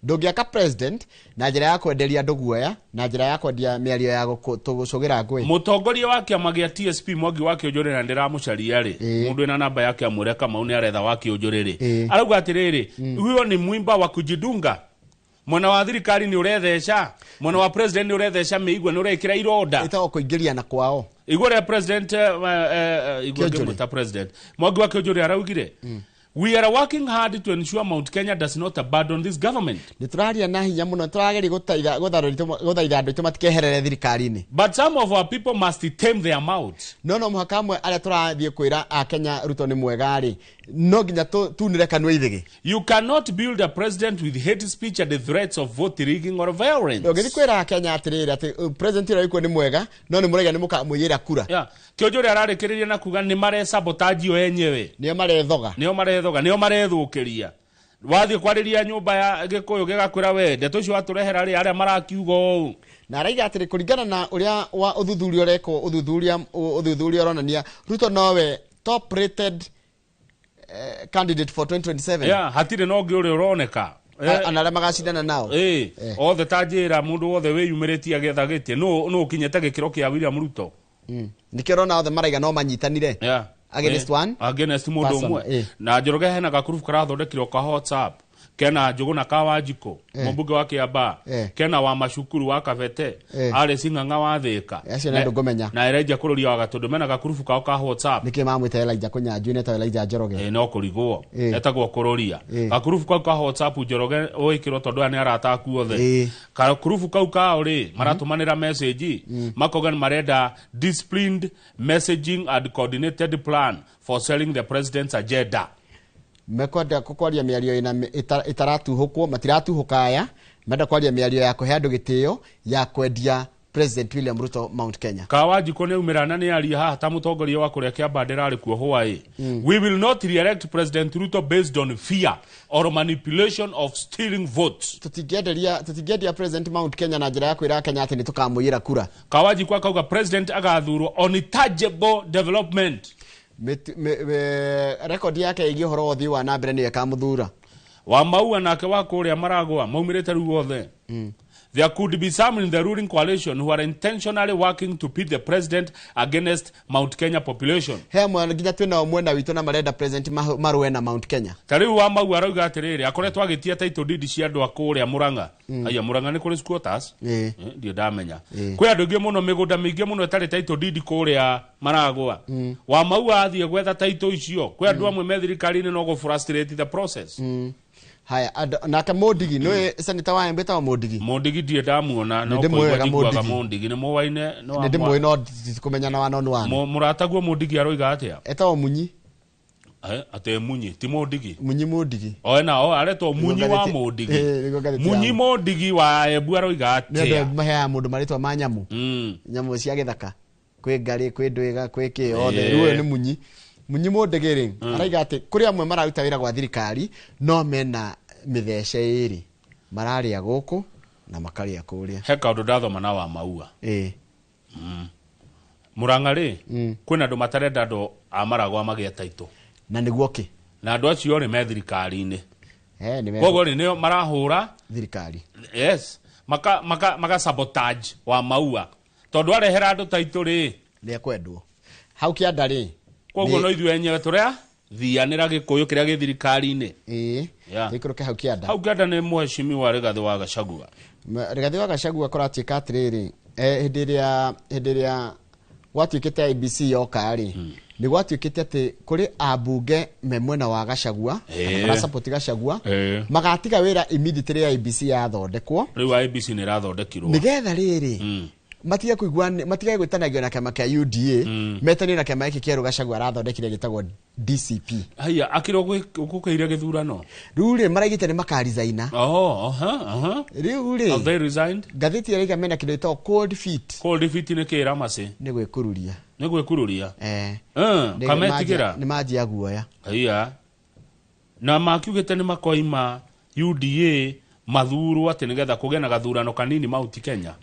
Ndũngĩaka president na njĩra ya kwenderia andũ guoya, na njĩra ya kwendia mĩario ya gũcũgĩra ngũĩ. Mũtongoria wa kĩama gĩa TSP Mwangi wa Kĩũnjũrĩ, na ndĩramũcaria rĩ, mũndũ wĩna namba yake amwĩre Kamau nĩ aretha wa Kĩũnjũrĩ rĩ, arauga atĩrĩrĩ, huyo ni mwimba wa kujidunga. Mwena wa thirikari nĩ ũretheca, mwena wa president nĩ ũretheca mĩigua, nĩ ũrekĩra ironda. Ĩtagwo kũingĩria na kwao. Igua rĩa president, igua Kĩonjũrĩ. ngĩmwĩta president Mwangi wa Kĩũnjũrĩ araugire, "We are working hard to ensure Mount Kenya does not abandon this government." Nĩ tũraria na hinya mũno, tũrageria gũtaitha gũthaitha andũ aitũ matikeherere thirikari-inĩ. But some of our people must tame their mouths. No mũhaka amwe arĩa tũrathiĩ kwĩra a Kenya Ruto nĩ mwega rĩ, no nginya tunĩre kanua ithĩgĩ. You cannot build a president with hate speech and the threats of vote rigging or violence. Ndũngĩthiĩ kwĩra Kenya atĩrĩrĩ atĩ president ũrĩa wĩkuo nĩ mwega, no nĩ mũraiga nĩ mũkamũiyĩra kura. Yeah. Kĩonjũrĩ ararĩkĩrĩria na kuga nĩ maresabotage o enyewe. Nĩo marethoga. Nĩo marethoga, nĩo marethũkĩria. Wathiĩ kwarĩria nyũmba ya Gĩkũyũ gĩgakwĩra we ndeto icio watũrehera rĩ, arĩa marakiuga ũũ. Na araiga atĩrĩ, kũringana na ũrĩa wa ũthuthuria ũrekwo, ũthuthuria ũronania Ruto nowe top rated candidate for 2027. Yeah, hatirĩ na ũngĩ ũrĩa ũroneka. Ana arĩa magacindana nao. Othe ta njĩra mũndũ wothe wĩyumĩrĩtie agĩetha gĩtĩ nũ ũkinyĩte gĩkĩro kĩa William Ruto? Nĩkĩo ũrona othe maraiga no manyitanire against one against mũndũ person, ũmwe. Na Njoroge, hena gakurubu karathondekirwo ka WhatsApp kena Njũgũna ka Wanjikũ, mũmbunge wa Kĩambaa, kena wa Macukuru wa Kabete, arĩ Cing'ang'a wa Thĩka. Acio nĩ andũ ngũmenya. Na Elijah Kũrũria wa Gatũndũ mena gakurubu kao ka WhatsApp. Nĩkĩ mamwĩta Elijah Kũnyanjui netagwo Elijah Njoroge? No kũrigwo etagwo Kũrũria. Gakurubu kau ka WhatsApp, Njoroge, wĩkĩrwo tondũ aya nĩ arata aku othe. Gakurubu kau kao rĩ, maratũmanĩra message makauga nĩ marenda disciplined messaging and coordinated plan for selling the president's agenda. Mekwenda kwaria mĩario ĩna ĩtaratuhũkwo, matiratuhũka aya menda kwaria mĩario ya kũhe andũ gĩtĩo ya kwendia President William Ruto Mount Kenya. Kawanjikũ nĩ aumĩra na nĩ aria haha ta mũtongoria wa kũrĩa Kĩambaa ndĩrarĩ kuo hwaĩ. "We will not re-elect President Ruto based on fear or manipulation of stealing votes." Tũtingĩenderia President Mount Kenya na njĩra ya kwĩra Kenya atĩ nĩ tũkamũiyĩra kura. Kawanjikũ akauga president agathurwo on tangible development. Rekondi yake ĩgiĩ ũhoro wa ũthii wa na mbere nĩyo ĩkamũthura. Wa Maua nake wa kũrĩa Maragwa maumĩrĩte rĩu othe. There could be some in the ruling coalition who are intentionally working to pit the president against Mount Kenya population. He amwe nginya twĩnao mwena witũ na marenda president marũe na Mount Kenya. Ta rĩu wa Maua arauga atĩrĩrĩ, akoretwo agĩtia title deed cia andũ a kũrĩa Murang'a. Aya Murang'a nĩ kũrĩ squatters? Ndirĩ ndamenya. Kwĩ andũ aingĩ mũno, mĩgũnda mĩingĩ mũno ĩtarĩ title deed kũrĩa Maragwa. Wa Maua athiĩ gwetha title icio, kwĩ andũ amwe me thirikari-inĩ no gũ frustrate the process. Haya, nake Mũndigi nĩwe senator wa Embu etagwo Mũndigi. Mũndigi ndirĩ ndamuona, no Nĩ ndĩmũĩ kũigua wega njiguaga Mũndigi. Mũndigi nĩ mũwaine nĩ wa Nĩ ndĩmũĩ no nditikũmenyana one on one. Mũrataguo Mũndigi aroiga atĩa? Etagwo Munyi. Atĩ Munyi ti Mũndigi? Munyi Mũndigi. O na o aretwo Munyi wa Mũndigi. Nĩguo ngathĩti Munyi Mũndigi wa Embu aroiga Nĩ andũ atĩa? Embu maheaga mũndũ marĩtwa ma nyamũ. Nyamũ cia gĩthaka, kwĩ ngarĩ, kwĩ ndwĩga, kwĩ kĩ othe. Rĩu ũyũ nĩ Munyi Mũndigi rĩ, araiga atĩ kũrĩ amwe mararuta wĩra gwa thirikari no mena Mĩthece ĩrĩ mararĩa gũkũ na makarĩa kũrĩa. He kaũndũ ndathoma na wa maua. Ĩĩ. Murang'a rĩ, kwĩna andũ matarenda andũ a Maragwa magĩe taitũ. Na nĩguo kĩ? Na andũ acio rĩ, me thirikari-inĩ. Eh, nĩ Koguo rĩ, nĩo marahũra thirikari. Yes, maka maka maka sabotage wa maua tondũ arehera andũ taitũ rĩ, nĩ ekwendwo hau kĩanda rĩ. Koguo no ithuĩ enyewe tũrĩa thianĩra gĩkũyũ kĩrĩa gĩ thirikari-inĩ. Ĩĩ. Yeah. Tũikũrũke hau kĩanda. Hau kĩanda nĩ mheshimiwa Rigathĩ wa Gachagua. Rigathĩ wa Gachagua kũratuĩka atĩrĩrĩ, hĩndĩ ĩrĩa gwatuĩkĩte IEBC yoka rĩ, nĩ gwatuĩkĩte atĩ kũrĩ ambunge me mwena wa Gachagua kana marasupport Gachagua magatiga wĩra immediately IEBC yathondekwo. Rĩu IEBC nĩ ĩrathondekirwo. Nĩgetha rĩrĩ matige kũigua, matige gwĩtanagio na kĩama kĩa UDA, metanio na kĩama gĩkĩ kĩerũ Gachagua arathondekire gĩtagwo DCP. Haiya, akĩrwo gũkĩire gĩthurano. Rĩu rĩ, maraigĩte nĩ makarizaina. Oh, aha. Rĩu rĩ, Have they resigned? Ngathĩti ĩraiga mena kĩndũ gĩtagwo cold feet. Cold feet nĩ kĩ, Ramasi? Nĩ gwĩkururia. Nĩ gwĩkururia. Eh. Kametigĩra. Nĩ manjia guoya. Haiya, na makiugĩte nĩ makoima UDA mathurwo atĩ nĩgetha kũgĩe na gathurano kanini Mount Kenya.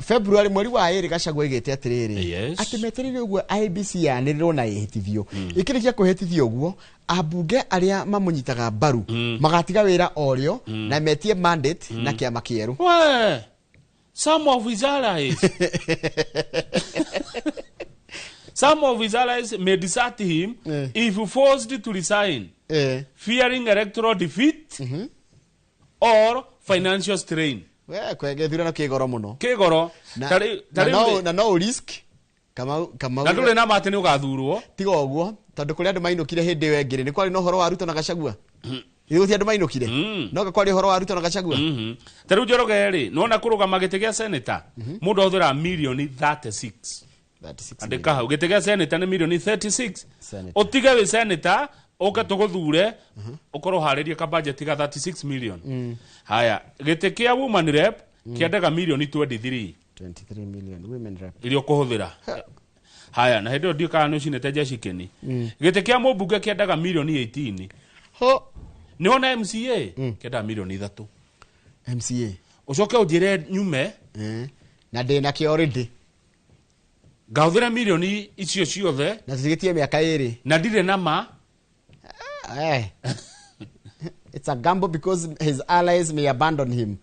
February mweri wa ĩrĩ Gachagua aigĩte atĩrĩrĩ, atĩ metereire ũguo IEBC yanĩrĩrwo na ĩhĩtithio. Ĩkĩrĩkia kũhĩtithio ũguo, ambunge arĩa mamũnyitaga mbaru magatiga wĩra o rĩo na metie mandate na kĩama kĩerũ. We, some of his allies some of his allies may desert him if forced to resign, fearing electoral defeat or financial strain. We gĩthurano kĩ goro mũno. Kĩ goro. Na na no risk Kamau Kamau. Na ndũrĩ na ma atĩ nĩ ũgathurwo. Tiga ũguo, tondũ kũrĩ andũ mainũkire hĩndĩ ĩyo ĩngĩ rĩ, nĩ kwarĩ na ũhoro wa Ruto na Gachagua. Gũtirĩ andũ mainũkire no kwarĩ ũhoro wa Ruto na Gachagua. Ta rĩu Njoroge rĩ, nĩwona kũrũgama gĩtĩ gĩa senator, mũndũ ahũthĩraga mirioni 36. 36. Andĩka hau, gĩtĩ gĩa senator nĩ mirioni 36. Senator. Ũtige wĩ senator ũke tũgũthure, ũkorwo ũharĩrie ka budget ga 36 million. Haya, gĩtĩ kĩa woman rep kĩendaga mirioni 23. 23 million women rep. Iria ũkũhũthĩra. Haya, na hĩndĩ ĩyo ndiũ kana nĩ ũcinĩte jecikĩni. Gĩtĩ kĩa mũmbunge kĩendaga mirioni 18. Ho. Nĩwona MCA kĩendaga mirioni 3. MCA. Ũcoke ũnjĩre nyume Na ndĩ nakĩo already. Ngahũthĩra mirioni icio ciothe. Na tũtigĩtie mĩaka 2. Na ndirĩ na ma. It's a gamble because his allies may abandon him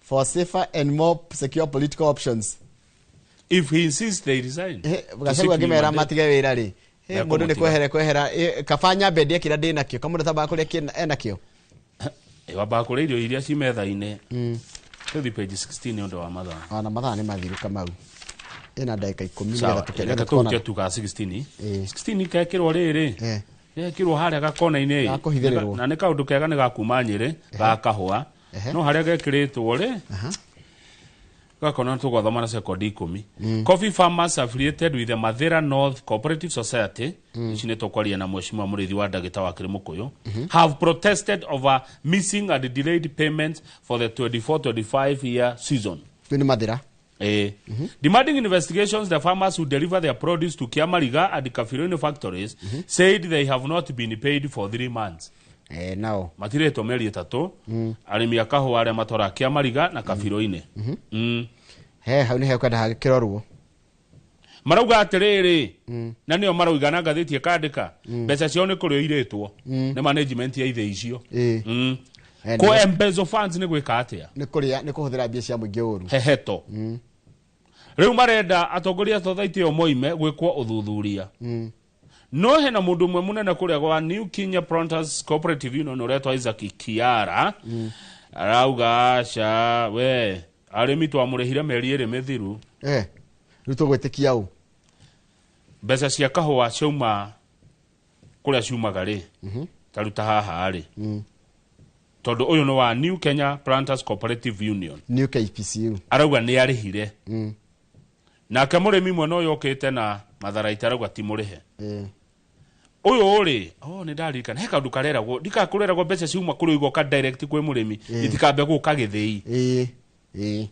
for safer and more secure political options. If he insists, they resign. Gachagua ngĩmera matige wĩra rĩ, mũndũ nĩ Mekũmũtiga. kwehera kaba nyambe ndĩe kĩrĩa ndĩ nakĩo, kamũndũ tambaga kũrĩa enakĩo. Wambaga kũrĩa irio iria ci metha-inĩ. Tũthi page 16 nĩ ũndũ wa mathaa. Ona mathaa nĩ mathiru, Kamau, ĩna ndagĩka 10. Sawa, Nĩgetha reke nĩgetha tũhutie tukonana. tu ga 16. 16 gekĩrwo rĩrĩ, gekĩrwo harĩa gakona-inĩ. Gakũhithĩrĩrwo. Na nĩ kaũndũ kega, nĩ gakuma Nyĩrĩ ga kahũa. No harĩa gekĩrĩtwo rĩ, gakona tũgwathoma na sekondi 10. Coffee farmers affiliated with the Mathira North Cooperative Society, ici nĩ tũkwaria na mheshimiwa mũrĩithi wa ndagĩta wa Kĩrĩmũkũyũ, have protested over missing and delayed payments for the 24-25 year season. Rĩu nĩ Mathĩra. Demanding investigations, the farmers who deliver their produce to Kiamariga and Kafiroini factories said they have not been paid for 3 months. Nao Matirĩtwo mĩeri 3, arĩmi a kahũa arĩa matwaraga Kiamariga na Kabiroinĩ. He hau nĩ hekwenda hagĩkĩrorwo. Marauga atĩrĩrĩ, na nĩo marauga na ngathĩti ĩkandĩka, mbeca ciao nĩ kũrĩo irĩtwo nĩ management ya ithĩ icio. Kũ embezzle funds nĩ gwĩka atĩa? Nĩ kũrĩa, nĩ kũhũthĩra mbia cia mũingĩ ũru. Heheto. Rĩu marenda atongoria a society ĩyo moime, gwĩkwo ũthuthuria. No hena mũndũ ũmwe mũnene kũrĩa gwa New Kenya Planters Cooperative Union ũretwo Isaac Kiara, arauga aca, we arĩmi twamũrĩhire mĩeri 2 mĩthiru. Rĩu tũgwĩtĩkia ũ? Mbeca cia kahũa ciauma kũrĩa ciumaga rĩ, taruta haha rĩ, tondũ ũyũ nĩ wa New Kenya Planters Cooperative Union. New KPCU. Arauga nĩ arĩhire. Nake mũrĩmi mwena ũyũ ũkĩte na matharaita arauga ti mũrĩhe. Ũyũ rĩ, oh, nĩ ndaririkana he kaũndũ kareragwo, ndikakũreragwo mbeca ciuma kũrĩ igoka direct kwĩ mũrĩmi, itikambe gũka gĩthĩi. Ĩĩ ĩĩ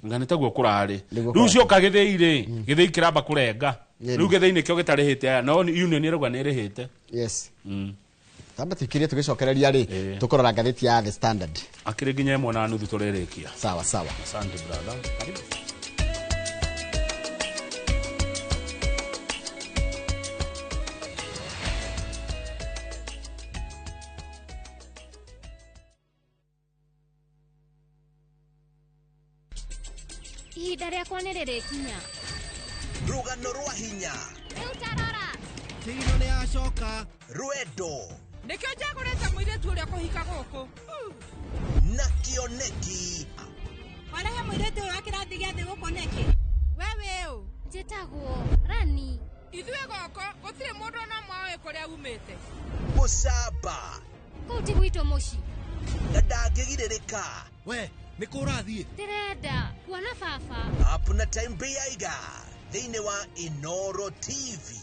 Nga nĩ taguo kũrarĩ. Nĩguo Rĩu kũrarĩ. cioka gĩthĩi rĩ, gĩthĩi kĩramba kũrenga. Ĩĩ. Rĩu gĩthĩi nĩkĩo gĩtarĩhĩte aya, no union ĩrauga nĩ ĩrĩhĩte. Tamba tukirie tugicokereria ri tukorora ngathĩti ya The Standard. Akĩrĩ nginya 1:30 tũrĩrĩkia. Sawa sawa. Asante brother. Karibu. Ihinda rĩakwa nĩ rĩrĩkinya. Rũgano rwa hinya. Rĩu tarora. Kĩino nĩ yacoka. Rwendo. Nĩkĩo njagũrĩte mũirĩtu ũrĩa kũhika gũkũ. Na kĩoneki. Warehe mũirĩtu ũyũ wa kĩrathi gĩa thĩ gũkũ nĩkĩ? We wĩ ũ? Njĩtagwo Rani. Ithuĩ gũkũ gũtirĩ mũndũ ona ũmwe ũĩ kũrĩa umĩte. Gũcamba. Kũu ti gwitũ mũciĩ. Na ndangĩgirĩrĩka. We nĩ kũ ũrathiĩ? Ndĩrenda kuona baba. Up na time Biaiga thĩinĩ wa Inoro TV.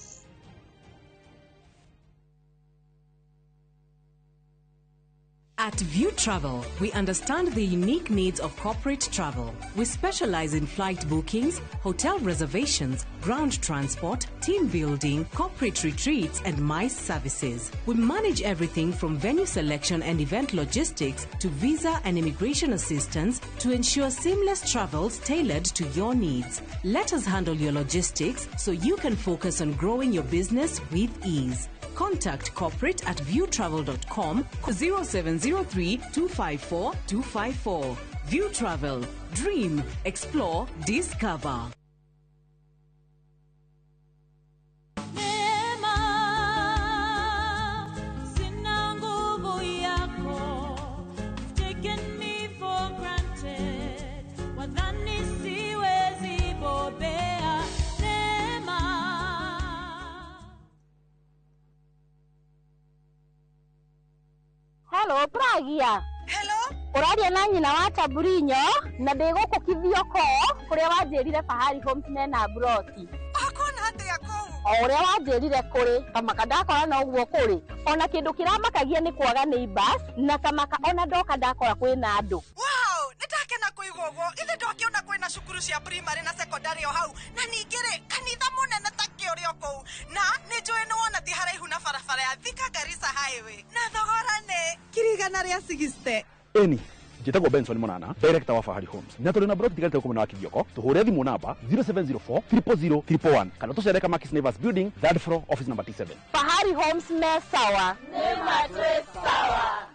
At View Travel, we understand the unique needs of corporate travel. We specialize in flight bookings, hotel reservations, ground transport, team building, corporate retreats, and MICE services. We manage everything from venue selection and event logistics to visa and immigration assistance to ensure seamless travels tailored to your needs. Let us handle your logistics so you can focus on growing your business with ease. Contact corporate at viewtravel.com 0703 254 254. View Travel. Dream, explore, discover. Sina nguvu yako. You've taken me for granted. Wadhani siwezi bobea. Neema. Hello, Pragia. Hello. Ũraria na nyina wa Taburinyo na ndĩ gũkũ Kithioko kũrĩa wanjĩrire Fahari Homes mena mburoti. Ũkuona atĩa kũu? O ũrĩa wanjĩrire kũrĩ kamaka ndakora noguo kũrĩ. Ona kĩndũ kĩramakagia nĩ kwaga neighbors na kamaka ona ndoka ndakora kwĩna andũ. Wow, nĩndakena kũigua ũguo. Ithe ndokĩona kwĩna cukuru cia primary na secondary o hau na ningĩ rĩ kanitha mũnene ta kĩũrĩ o kũu na nĩ njũĩ nĩ wona ti haraihu na barabara ya Thika Garissa Highway na thogora nĩ 160,000. Eni njĩtagwo Benson Monana, director wa Fahari Homes, na tũrĩ na broti tigarĩte gũkũ mwena wa Kithioko. Tũhũre thimũ namba 0704 000 111 kana tũcere Kamakis Neighbors Building, third floor, office number T7. Fahari Homes me sawa. Nĩ ma twĩ sawa.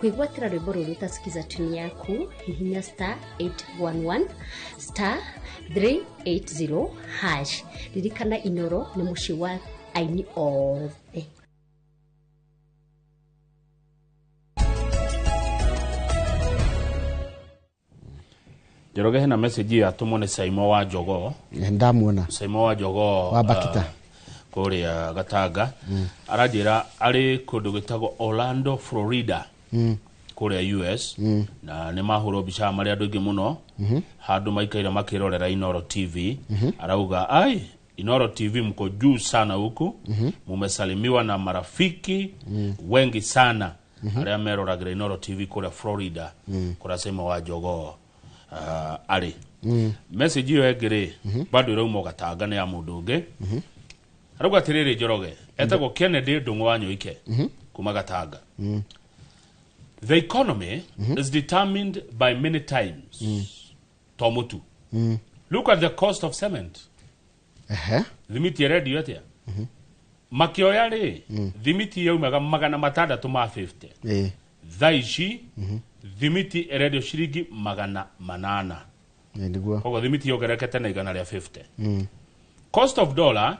Kwĩgwatĩra rwĩmbo rũrũ ũtasikiza tuni yaku hihinya star 811 star 380 hash. Ririkana Inoro nĩ mũciĩ wa aini othe. Njoroge hena message yatũmwo nĩ Saimo wa Jogoo. Ndamuona. Saimo wa Jogoo wa Bakita kũrĩa Gatanga. Aranjĩra arĩ kũndũ gwĩtagwo Orlando, Florida. Kũrĩa US. Na nĩ mahũrwo mbica marĩ andũ aingĩ mũno handũ maikaire makĩrorera Inoro TV. Arauga ai Inoro TV mko juu sana huku, mumesalimiwa na marafiki wengi sana arĩa meroragĩra Inoro TV kũrĩa Florida, kũrĩa Saimo wa Jogoo arĩ. Message ĩyo ĩngĩ rĩ bado ĩrauma Gatanga nĩ ya mũndũ ũngĩ. Arauga atĩrĩrĩ Njoroge, etagwo Kennedy Ndung'u wa Nyoike kuma Gatanga. The economy is determined by many times. To mũtu. Look at the cost of cement. Thimiti ĩrendio atĩa? Makĩoya rĩ, thimiti yaumaga 650. Thaa ici thimiti ĩrendio ciringi 800. Nĩguo. Koguo thimiti yongererekete na 150. Cost of dollar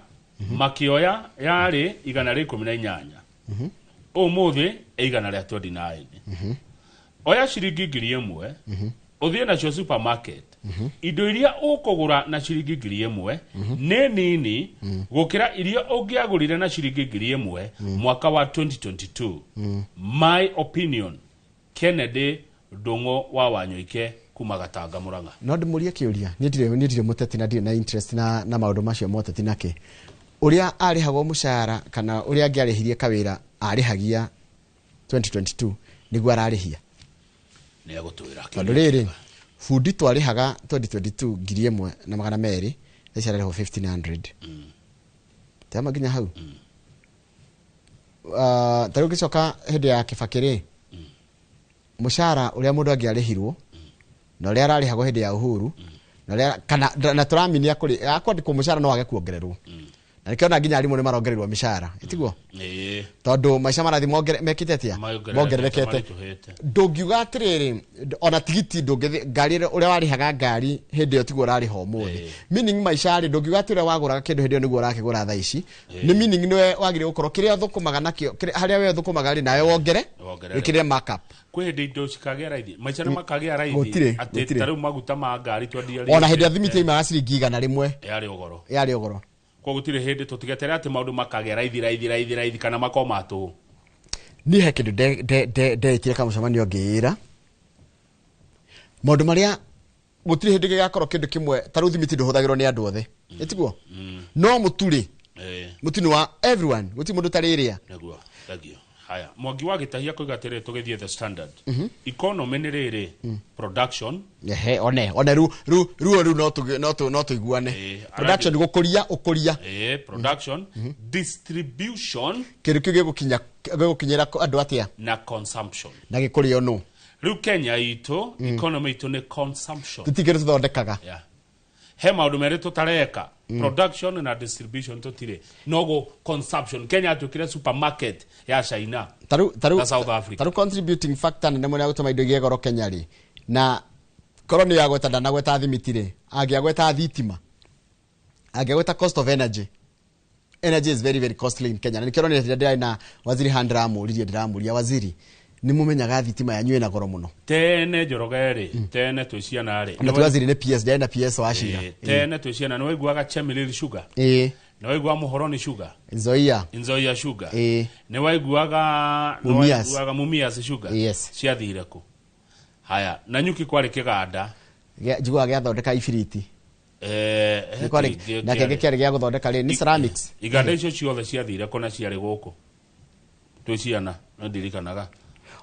makĩoya yarĩ 118. Ũmũthĩ 129. Oya ciringi 1,000 ũthiĩ nacio supermarket. Indo iria ũkũgũra na ciringi 1,000 nĩ nini gũkĩra iria ũngĩagũrire na ciringi 1,000 mwaka wa 2022. My opinion, Kennedy Ndung'u wa Wanyoike Kuma Gatanga Murang'a. No ndĩmũrie kĩũria, niĩ ndirĩ mũteti na ndirĩ na interest na maũndũ macio ma ũteti nake. Ũrĩa arĩhagwo mũcara kana ũrĩa angĩarĩhirie kawĩra arĩhagia 2022 nĩguo ararĩhia. Nĩ egũtwĩra. Tondũ rĩrĩ, bundi twarĩhaga 2022 1200, thaa ici ararĩhwo 1500. Tema nginya hau. Ta rĩu ngĩcoka hĩndĩ ya Kibaki rĩ, mũcara ũrĩa mũndũ angĩarĩhirwo na ũrĩa ararĩhagwo hĩndĩ ya Uhuru, na ũrĩa kana na tũraminia kũrĩ akwandĩkwo mũcara no wage kuongererwo. Na nĩkĩo ona nginya arimũ nĩ marongererwo mĩcara, ĩtiguo? Ĩĩ. Tondũ maica marathiĩ mekĩte atĩa? Mongererekete. Ndũngiuga atĩrĩrĩ, ona tigiti ndũngĩthiĩ ngari ũrĩa warĩhaga ngari hĩndĩ ĩyo tiguo ũrarĩha ũmũthĩ. Meaning maica rĩ, ndũngiuga atĩ ũrĩa wagũraga kĩndũ hĩndĩ ĩyo nĩguo ũrakĩgũra thaa ici. Nĩ meaning nĩwe wagĩrĩirwo gũkorwo kĩrĩa ũthũkũmaga nakĩo, harĩa we ũthũkũmaga rĩ, nawe wongere, wĩkĩre markup. Kwĩ hĩndĩ indo cikagĩa raithi, maica nĩ makagĩa raithi. Gũtirĩ, atĩ gũtirĩ. ta rĩu maguta ma ngari twendia Ona hĩndĩ ya thimiti yaumaga ciringi 100. Yarĩ ũgoro. Yarĩ ũgoro. Koguo gũtirĩ hĩndĩ tũtigetere atĩ maũndũ makagĩa raithi raithi raithi raithi kana makorwo ma tũhũ. Niĩ he kĩndũ ndeĩkire kamũcemanio ngĩĩra maũndũ marĩa gũtirĩ hĩndĩ gĩgakorwo kĩndũ kĩmwe ta rĩu thimiti ndũhũthagĩrwo nĩ andũ othe, ĩtiguo? No mũtu rĩ, mũtu nĩ wa everyone, gũtirĩ mũndũ ũtarĩrĩa. Nĩguo, thank you. Haya, Mwangi wa Gĩtahia koiga atĩrĩrĩ, tũgĩthiĩ The Standard. Economy nĩ rĩrĩ, production. Ehe, one one ru ru ru ru no tu no tu no tuiguane. Production gũkũria ũkũria. Production, distribution, Kĩndũ kĩu gĩgũkinya gĩgũkinyĩra andũ atĩa? Na consumption. Na gĩkũrĩo nũ? Rĩu Kenya itũ, economy itũ nĩ consumption. Tũtikĩrĩ tũthondekaga. Yeah. He maũndũ merĩ tũtareka, production na distribution tũtirĩ, nogo consumption. Kenya atuĩkire supermarket ya China Taru na South Africa. Taru contributing factor nene mũno ya gũtũma indo igĩe goro Kenya rĩ, na korwo nĩ yagweta ndanagweta thimiti rĩ, angĩagweta thitima, angĩagweta cost of energy. Energy is very very costly in Kenya. Na nĩkĩo ũronire rĩrĩa ndĩrarĩ na waziri Handra amũririe, ndĩramũria waziri, nĩ mũmenyaga thitima yanyu ĩna goro mũno? Tene Njoroge rĩ, tene twĩ ciana rĩ, Na ti waziri nĩ PS, ndĩrarĩ na PS wa Cira. Tene twĩ ciana nĩ waiguaga Chemelil Sugar, nĩ waiguaga Muhoroni Sugar, Nzoia, Nzoia Sugar, nĩ waiguaga nĩ Mumias. waiguaga Mumias Sugar. Yes. Ciathire kũ? Haya, na nyuki kwarĩ kĩganda Njiguaga gĩathondeka ibiriti. Nĩ kwarĩ na kĩngĩ kĩarĩ gĩa gũthondeka rĩ, nĩ ceramics. Iganda icio ciothe ciathire kũ na ciarĩ gũkũ twĩ ciana? Nĩ ndirikanaga.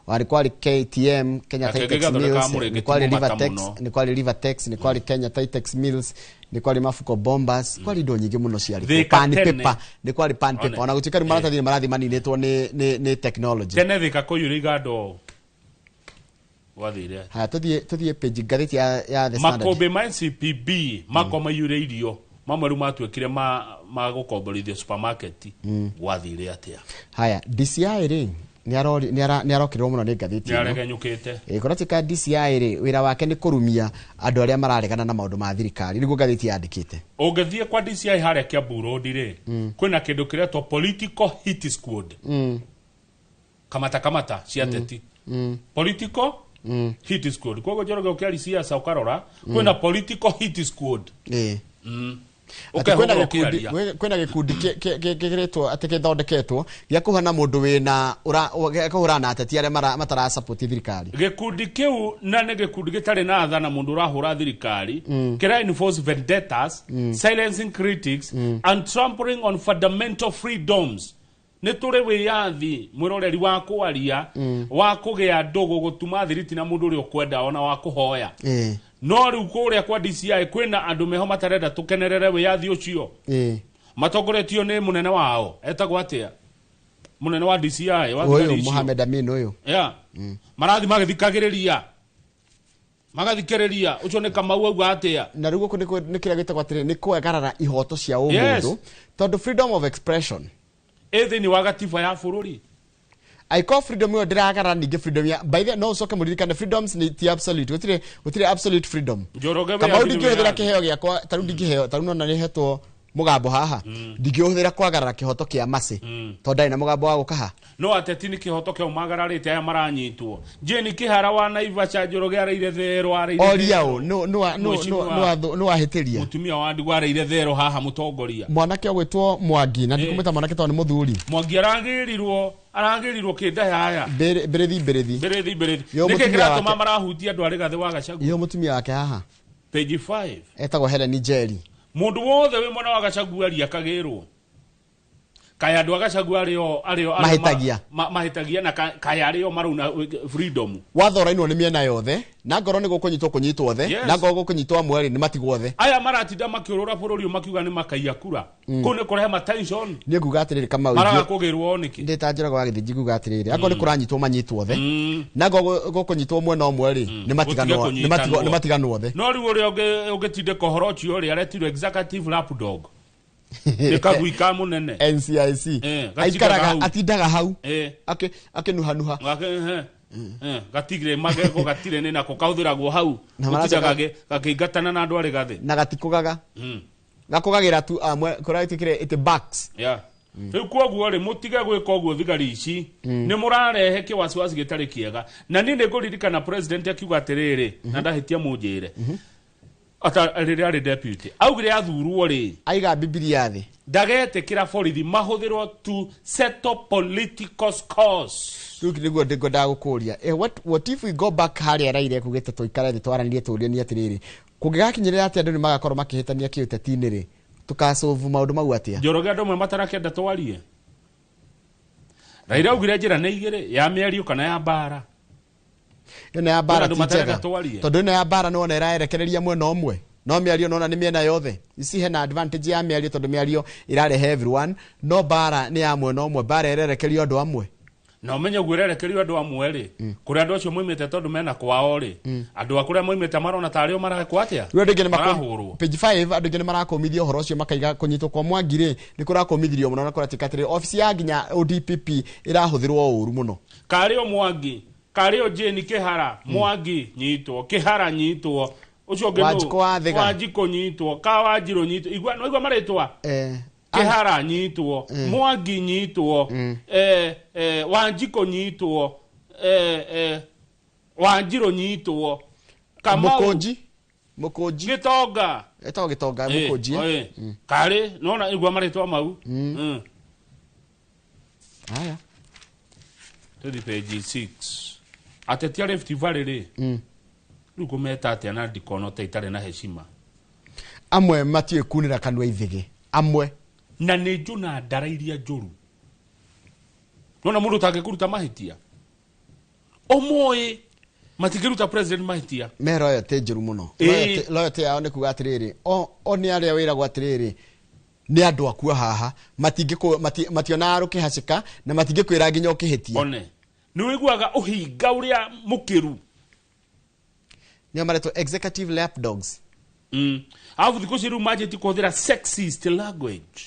Warĩ kwarĩ KTM, Kenya Na kĩngĩ Titex gĩathondekaga Mills, mũrĩngĩti nĩ kwarĩ mũmata Rivertex, mũno. nĩ kwarĩ Rivertex, nĩ kwarĩ Kenya Titex Mills, nĩ kwarĩ Mafuko Bombers, kwarĩ indo nyingĩ mũno ciarĩ kuo. Thika Pan tene. paper, nĩ kwarĩ pan One. paper. Ona gũtuĩka rĩu maratathi nĩ marathiĩ maninĩtwo nĩ technology. Tene Thika kũiyũra iganda ũũ gwathire. Haya, tũthiĩ page ngathĩti ya The Standard. Makũmbĩ ma NCPB makwa maiyũre irio mamwe rĩu matuĩkire ma gũkomborithio supermarket, gwathire atĩa? Haya, DCI rĩ, nĩ arokĩrĩrwo mũno nĩ ngathĩti Nĩ ĩno. aregenyũkĩte. Kũratuĩka DCI rĩ, wĩra wake nĩ kũrumia andũ arĩa mararegana na maũndũ ma thirikari, nĩguo ngathĩti yandĩkĩte. Ũngĩthiĩ kwa DCI harĩa Kiambu Road rĩ, kwĩna kĩndũ kĩretwo political hit squad, kamata kamata cia ateti, political hit squad. Koguo Njoroge ũkĩari siasa ũkarora kwĩna political hit squad. Atĩ kwĩna Ũkehũgũra gĩkundi ũkĩaria. kwĩna gĩkundi kĩrĩtwo atĩ gĩthondeketwo gĩa kũhana mũndũ wĩna gĩa kũhũrana na ateti arĩa matarasupport thirikari. Gĩkundi kĩu na nĩ gĩkundi gĩtarĩ na tha na mũndũ ũrahũra thirikari, kĩra enforce vendettas, silencing critics and trampling on fundamental freedoms. Nĩ tũrĩ wĩyathi mwĩroreri wa kwaria, wa kũgĩa ndũgũ, gũtuma thiriti na mũndũ ũrĩa ũkwenda, ona wa kũhoya. No rĩu kũrĩa kwa DCI kwĩna andũ meho matarenda tũkenerere wĩyathi ũcio, matongoretio nĩ mũnene wao etagwo atĩa, mũnene wa DCI wa Ũyũ thigari icio. Mohamed Amin ũyũ. Yeah. Marathi magĩthikagĩrĩria magathikĩrĩria ũcio nĩ Kamau auga atĩa. Na rĩu gũkũ nĩ kĩrĩa gĩtagwo atĩrĩ nĩ kwegarara ihoto cia ũmũndũ, tondũ freedom of expression ĩ thĩinĩ wa gatiba ya bũrũri. Aiko freedom ĩyo ndĩragarara ningĩ freedom ya by the no ũcoke mũririkane freedoms nĩ ti absolute, gũtirĩ absolute freedom. Njoroge Kamau wĩyathi nĩ ndingĩhũthĩra wĩyathi. kĩheo gĩakwa ta rĩu ndingĩheo ta rĩu nona nĩhetwo Mũgambo haha ndingĩũhũthĩra kwagarara kĩhoto kĩa Mercy tondũ ndarĩ na mũgambo wa gũkaha. No ateti nĩ kĩhoto kĩao magararĩte aya maranyitwo. Jane Kĩhara wa Naivasha Njoroge areire thero areire oria ũ nĩ wahĩtĩria mũtumia wa ndigwa areire thero haha mũtongoria mwanake ũgwĩtwo Mwangi na ndikũmwĩta mwanake tondũ nĩ mũthuri. Mwangi aragĩrirwo kĩndayaya mbĩrĩthi mbĩrĩthi nĩkĩ kĩratũma marahutia andũ a Rigathĩ wa Gachagua. Yo mũtumia wake haha page 5 etagwo Helen Njeri. Mundu wothe wi mwena wa Gachagua aria akagirwo kaya andu a Gachagua ario mahitagia mahitagia na kaya ario marauna freedom wathorainwo ni miena yothe na ngoro ni gukunyitwo kunyitwo othe na ngoro gukunyitwo amwe ri ni matigwo othe aya maratinda makiurura bururi makiuga ni makaiya kura kuu ni kurehe ma tension. Ni nguga atiriri Kamau maraga kugirwo niki ndi ta njiraga wa githinji nguga atiriri angoro ni kuranyitwo manyitwo othe na ngoro gukunyitwo mwena umwe ri ni matiganwo ni matiganwo othe. No riu uria ungitindika uhoro ucio ri aretirwo executive lapdog nikagui ka munene NCIC aikaraga atindaga hau akinuhanuha gatigire magego gatire ni nako kahuthiragwo hau gatindaga gakiingatana na andu a Rigathi na gatikugaga gakugagira tu amwe kuratikire it backs. Yeah. Riu koguo ri mutige gwika uguo thigari ici ni murarehe kiwasiwasi gitari kiega na ni ninguririkana president akiuga atiriri na ndahitia munjire ata rĩrĩa arĩ deputy augire athurwo rĩ aiga Bibilia thĩ ndagetĩkĩra borithi mahũthĩrwo to settle political scores. Rĩu nĩguo ndĩngwendaga gũkũria what if we go back harĩa Raila ekugĩte tũikare thĩ twaranĩrie tũũrie atĩrĩrĩ kũngĩgakinyĩrĩra atĩ andũ nĩ magakorwo makĩhĩtania kĩũteti-inĩ rĩ tũkasolve maũndũ mau atĩa? Njoroge andũ amwe matarakĩenda twarie. Raila augire njĩra nĩ igĩrĩ ya mĩario kana ya mbara. Ĩno ya mbara ti njega tondũ ĩno ya mbara nĩwona ĩraerekereria mwena ũmwe no mĩario nona nĩ mĩena yothe. Ici hena advantage ya mĩario tondũ mĩario ĩrarehe everyone no mbara nĩ ya mwena ũmwe mbara ĩrerekerio andũ amwe na umenye ũguo ĩrerekerio andũ amwe rĩ kũrĩa andũ acio moimĩte tondũ mena kwao rĩ andũ a kũrĩa moimĩte marona tarĩ o marekwo atĩa rĩu andũ aingĩ nĩ page 5 andũ aingĩ nĩ marakũmithia ũhoro ũcio makaiga kũnyitwo kwa Mwangi rĩ nĩ kũrakũmithirio mũno na kũratuĩka atĩrĩ obici ya nginya ODPP ĩrahũthĩrwo ũru mũno. Karĩ o Mwangi karĩ o Jane Kĩhara Mwangi nyitwo Kĩhara nyitwo ucio ũngĩ Wanjikũ wa Thĩga Wanjikũ nyitwo ka Wanjirũ nyitwo igua no igua marĩtwa Kĩhara nyitwo Mwangi nyitwo Wanjikũ nyitwo Wanjirũ nyitwo Kamau Mũkũnji Gĩtonga etagwo Gĩtonga Mũkũnji karĩ nona igua marĩtwa mau. Haya tũthi page 6 ateti a Rift Valley rĩ rĩu kũmeta atĩa na ndikono ta itarĩ na heshima amwe matiũĩ kunĩra kanua ithĩgĩ amwe na nĩ njũna ndara iria njũru nona mũndũ ũtangĩkũruta mahĩtia ũmũĩ matingĩruta president mahĩtia me loyalty njũru mũno. Loyalty yao nĩ kuga atĩrĩrĩ o nĩ arĩa wĩragwo atĩrĩrĩ nĩ andũ akua haha mationaga rũkĩhacĩka na matingĩkwĩra nginya ũkĩhĩtia one nĩ wĩiguaga ũhinga ũrĩa mũkĩru nĩo maretwo executive lapdogs. Alafu thikũ ici rĩu manjĩtie kũhũthĩra sexist language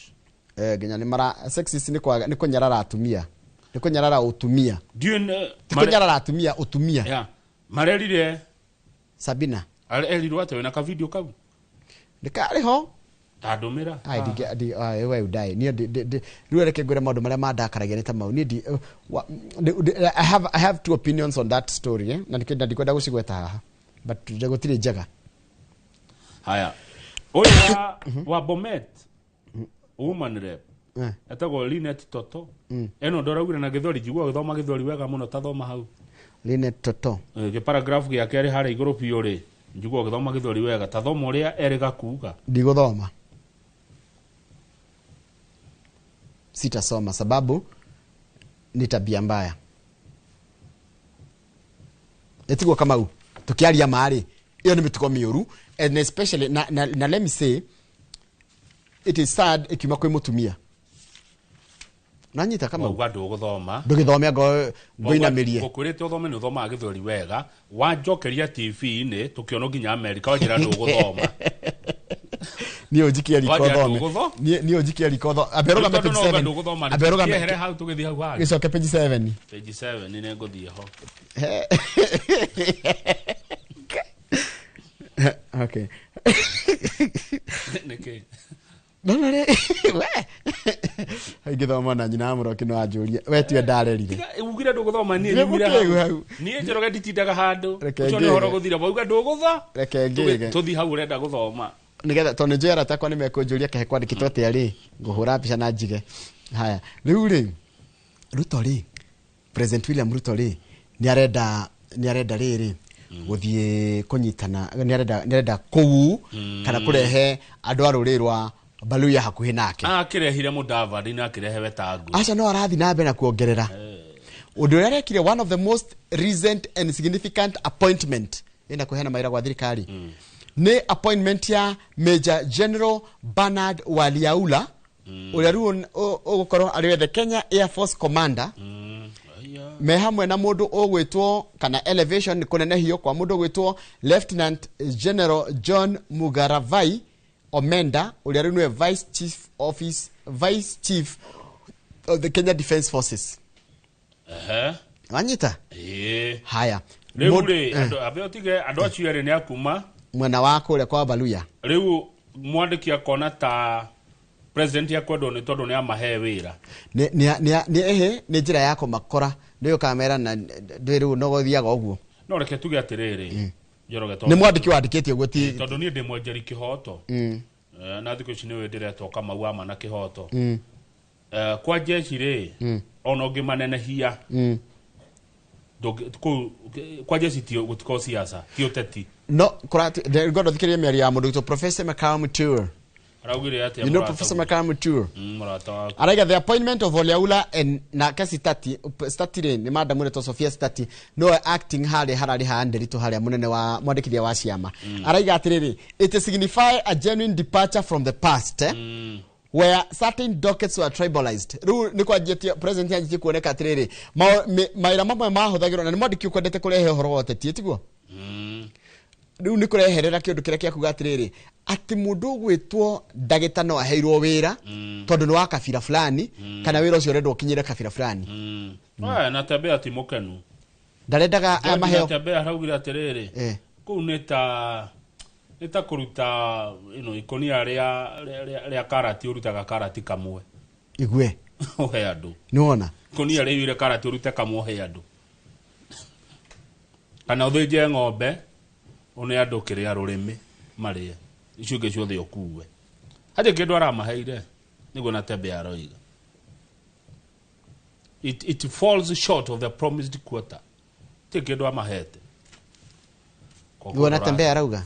nginya nĩ mara sexist nĩ kũnyarara atumia nĩ kũnyarara ũtumia ti kũnyarara atumia ũtumia marerire Sabina erirwo atĩa wĩna ka video kau nĩ karĩ ho tandũmĩra we udai niĩ rĩu reke ngwĩre maũndũ marĩa mandakaragia nĩ ta mau niĩ I have two opinions on that story na ndikwenda gũcigweta haha but gũtirĩ njega. Haya ũyũ wa Bomet woman rep etagwo Linet Toto eno ndoraugire na gĩthweri njigua gĩthoma gĩthweri wega mũno tathoma hau Linet Toto gĩparagraph gĩake arĩ harĩa igũrũ biũ rĩ njigua gĩthoma gĩthweri wega tathoma ũrĩa erĩga kuga. Ndigũthoma sitasoma sababu ni tabia mbaya etiguo Kamau tukiaria mari iyo ni mitugo miuru and especially na let me say it is sad ikiuma kwi mutumia nanyita Kamau uga nduguthoma ndugithome ngoinamirie ngukwirite uthome ni uthomaga gĩthweri wega wanjokeria TV-inĩ tukiono nginya America wanjĩra ndũgũthoma niĩ ũnjikie riko thome niĩ ũnjikie riko thome ambe rũgame page 7 ambe rũgame here hau tũgĩthiĩ hau hangĩ gĩcoke page 7 page 7 nĩ ngũthiĩ ho okay nĩkĩ No no rĩ we ingĩthoma na nyina wa mũroki no anjũrie we tiwe ndarerire. Ugire ndũgũthoma niĩ Nĩ nyumire mũkĩgu hau. hau. Niĩ Njoroge nditindaga handũ. Reke Ũcio nĩ ngĩge. ũhoro gũthira wauga ndũgũtha. Reke ngĩge. Tũthi hau ũrenda gũthoma. Nigetha tondũ nĩnjũĩ arata akwa nĩmekũnjũria kahe kwandĩkĩtwo atĩa rĩ, ngũhũra mbica na njige. Haya, rĩu rĩ, Ruto rĩ, President William Ruto rĩ, nĩarenda rĩrĩ gũthiĩ kũnyitana, nĩarenda kũu kana kũrehe andũ a rũrĩrĩ rwa Baluya hakuhĩ nake. Akĩrehire Mudavadi na akĩrehe Wetangula. Aca no arathiĩ na mbere na kuongerera. Ũndũ ũrĩa arekire, one of the most recent and significant appointment ĩna kũheana mawĩra gwa thirikari nĩ appointment ya Major General Bernard Waliaula, ũrĩa rĩu ũgũkorwo arĩ we the Kenya Air Force Commander, me hamwe na mũndũ ũgwĩtwo, kana elevation nĩ kũnenehio kwa mũndũ ũgwĩtwo Lieutenant General John Mugaravai Omenda, ũrĩa rĩu nĩwe Vice Chief Office, Vice Chief of the Kenya Defence Forces. Ehe. Wanyita? Ĩĩ. Haya. Rĩu rĩ, andũ abe ũtige andũ acio erĩ nĩ akuma mwena wa kũrĩa kwa Baluya. Rĩu mwandĩki akona ta president akwendwo nĩ tondũ nĩ amahe wĩra. Nĩ ehe nĩ njĩra ya kũmakora nĩ ũkamera na ndĩ rĩu no gũthiaga ũguo. No reke tuge atĩrĩrĩ, Njoroge, Nĩ mwandĩki wandĩkĩte ũguo ti tondũ niĩ ndĩ mwenjeri kĩhoto. Na thikũ ici nĩwe ndĩretwo Kamau wa ma na kĩhoto. Kwa jeshi rĩ, ona ũngĩmanenehia, kũu kwa jeshi ti gũtikorwo siasa, ti ũteti. No kũrati ngwenda thikĩrĩrie mĩario ya mũndũ witũ Professor Makau Mutua. Araugire atĩa You know mũrata Professor Makau Mutua? Mũrata waku. Araiga the appointment of Oliaula and na kesi tati stati rĩ nĩ madam ũretwo Sophia Stati no acting harĩa hararĩ ha Nderitu harĩa mũnene wa mwandĩkithia wa ciama. Araiga atĩrĩrĩ, it signify a genuine departure from the past, where certain dockets were tribalized. Rĩu nĩ kwanjĩtie president yanjĩtie kuoneka atĩrĩrĩ, mawĩra mamwe mahũthagĩrwo na nĩ mwandĩki ũkwendete kũrehe ũhoro wa ũteti, tiguo? Rĩu nĩ kũreherera kĩũndũ kĩrĩa kĩa kuga atĩrĩrĩ, atĩ mũndũ ũgwĩtwo ndagĩta no aheirwo wĩra tondũ nĩ wa kabira fulani, kana wĩra ũcio ũrendwo ũkinyĩre kabira fulani. Na Tembea ti mũkenu. Ndarendaga aya maheo. Tembea araugire atĩrĩrĩ, kũu nĩ ta kũruta ikũnia rĩa karati, ũrutaga karati kamwe. Igue. Ũhe andũ. Nĩwona? Ikũnia rĩiyũire karati ũrute kamwe ũhe andũ. Kana ũthĩnje ng'ombe ũne andũ kĩrĩa rũrĩmĩ marĩe, icio ingĩ ciothe ũkue. Hatirĩ kĩndũ aramaheire, nĩguo Natembeya aroiga. It falls short of the promised quota. Hatirĩ kĩndũ amahete. Nĩguo Natembeya arauga?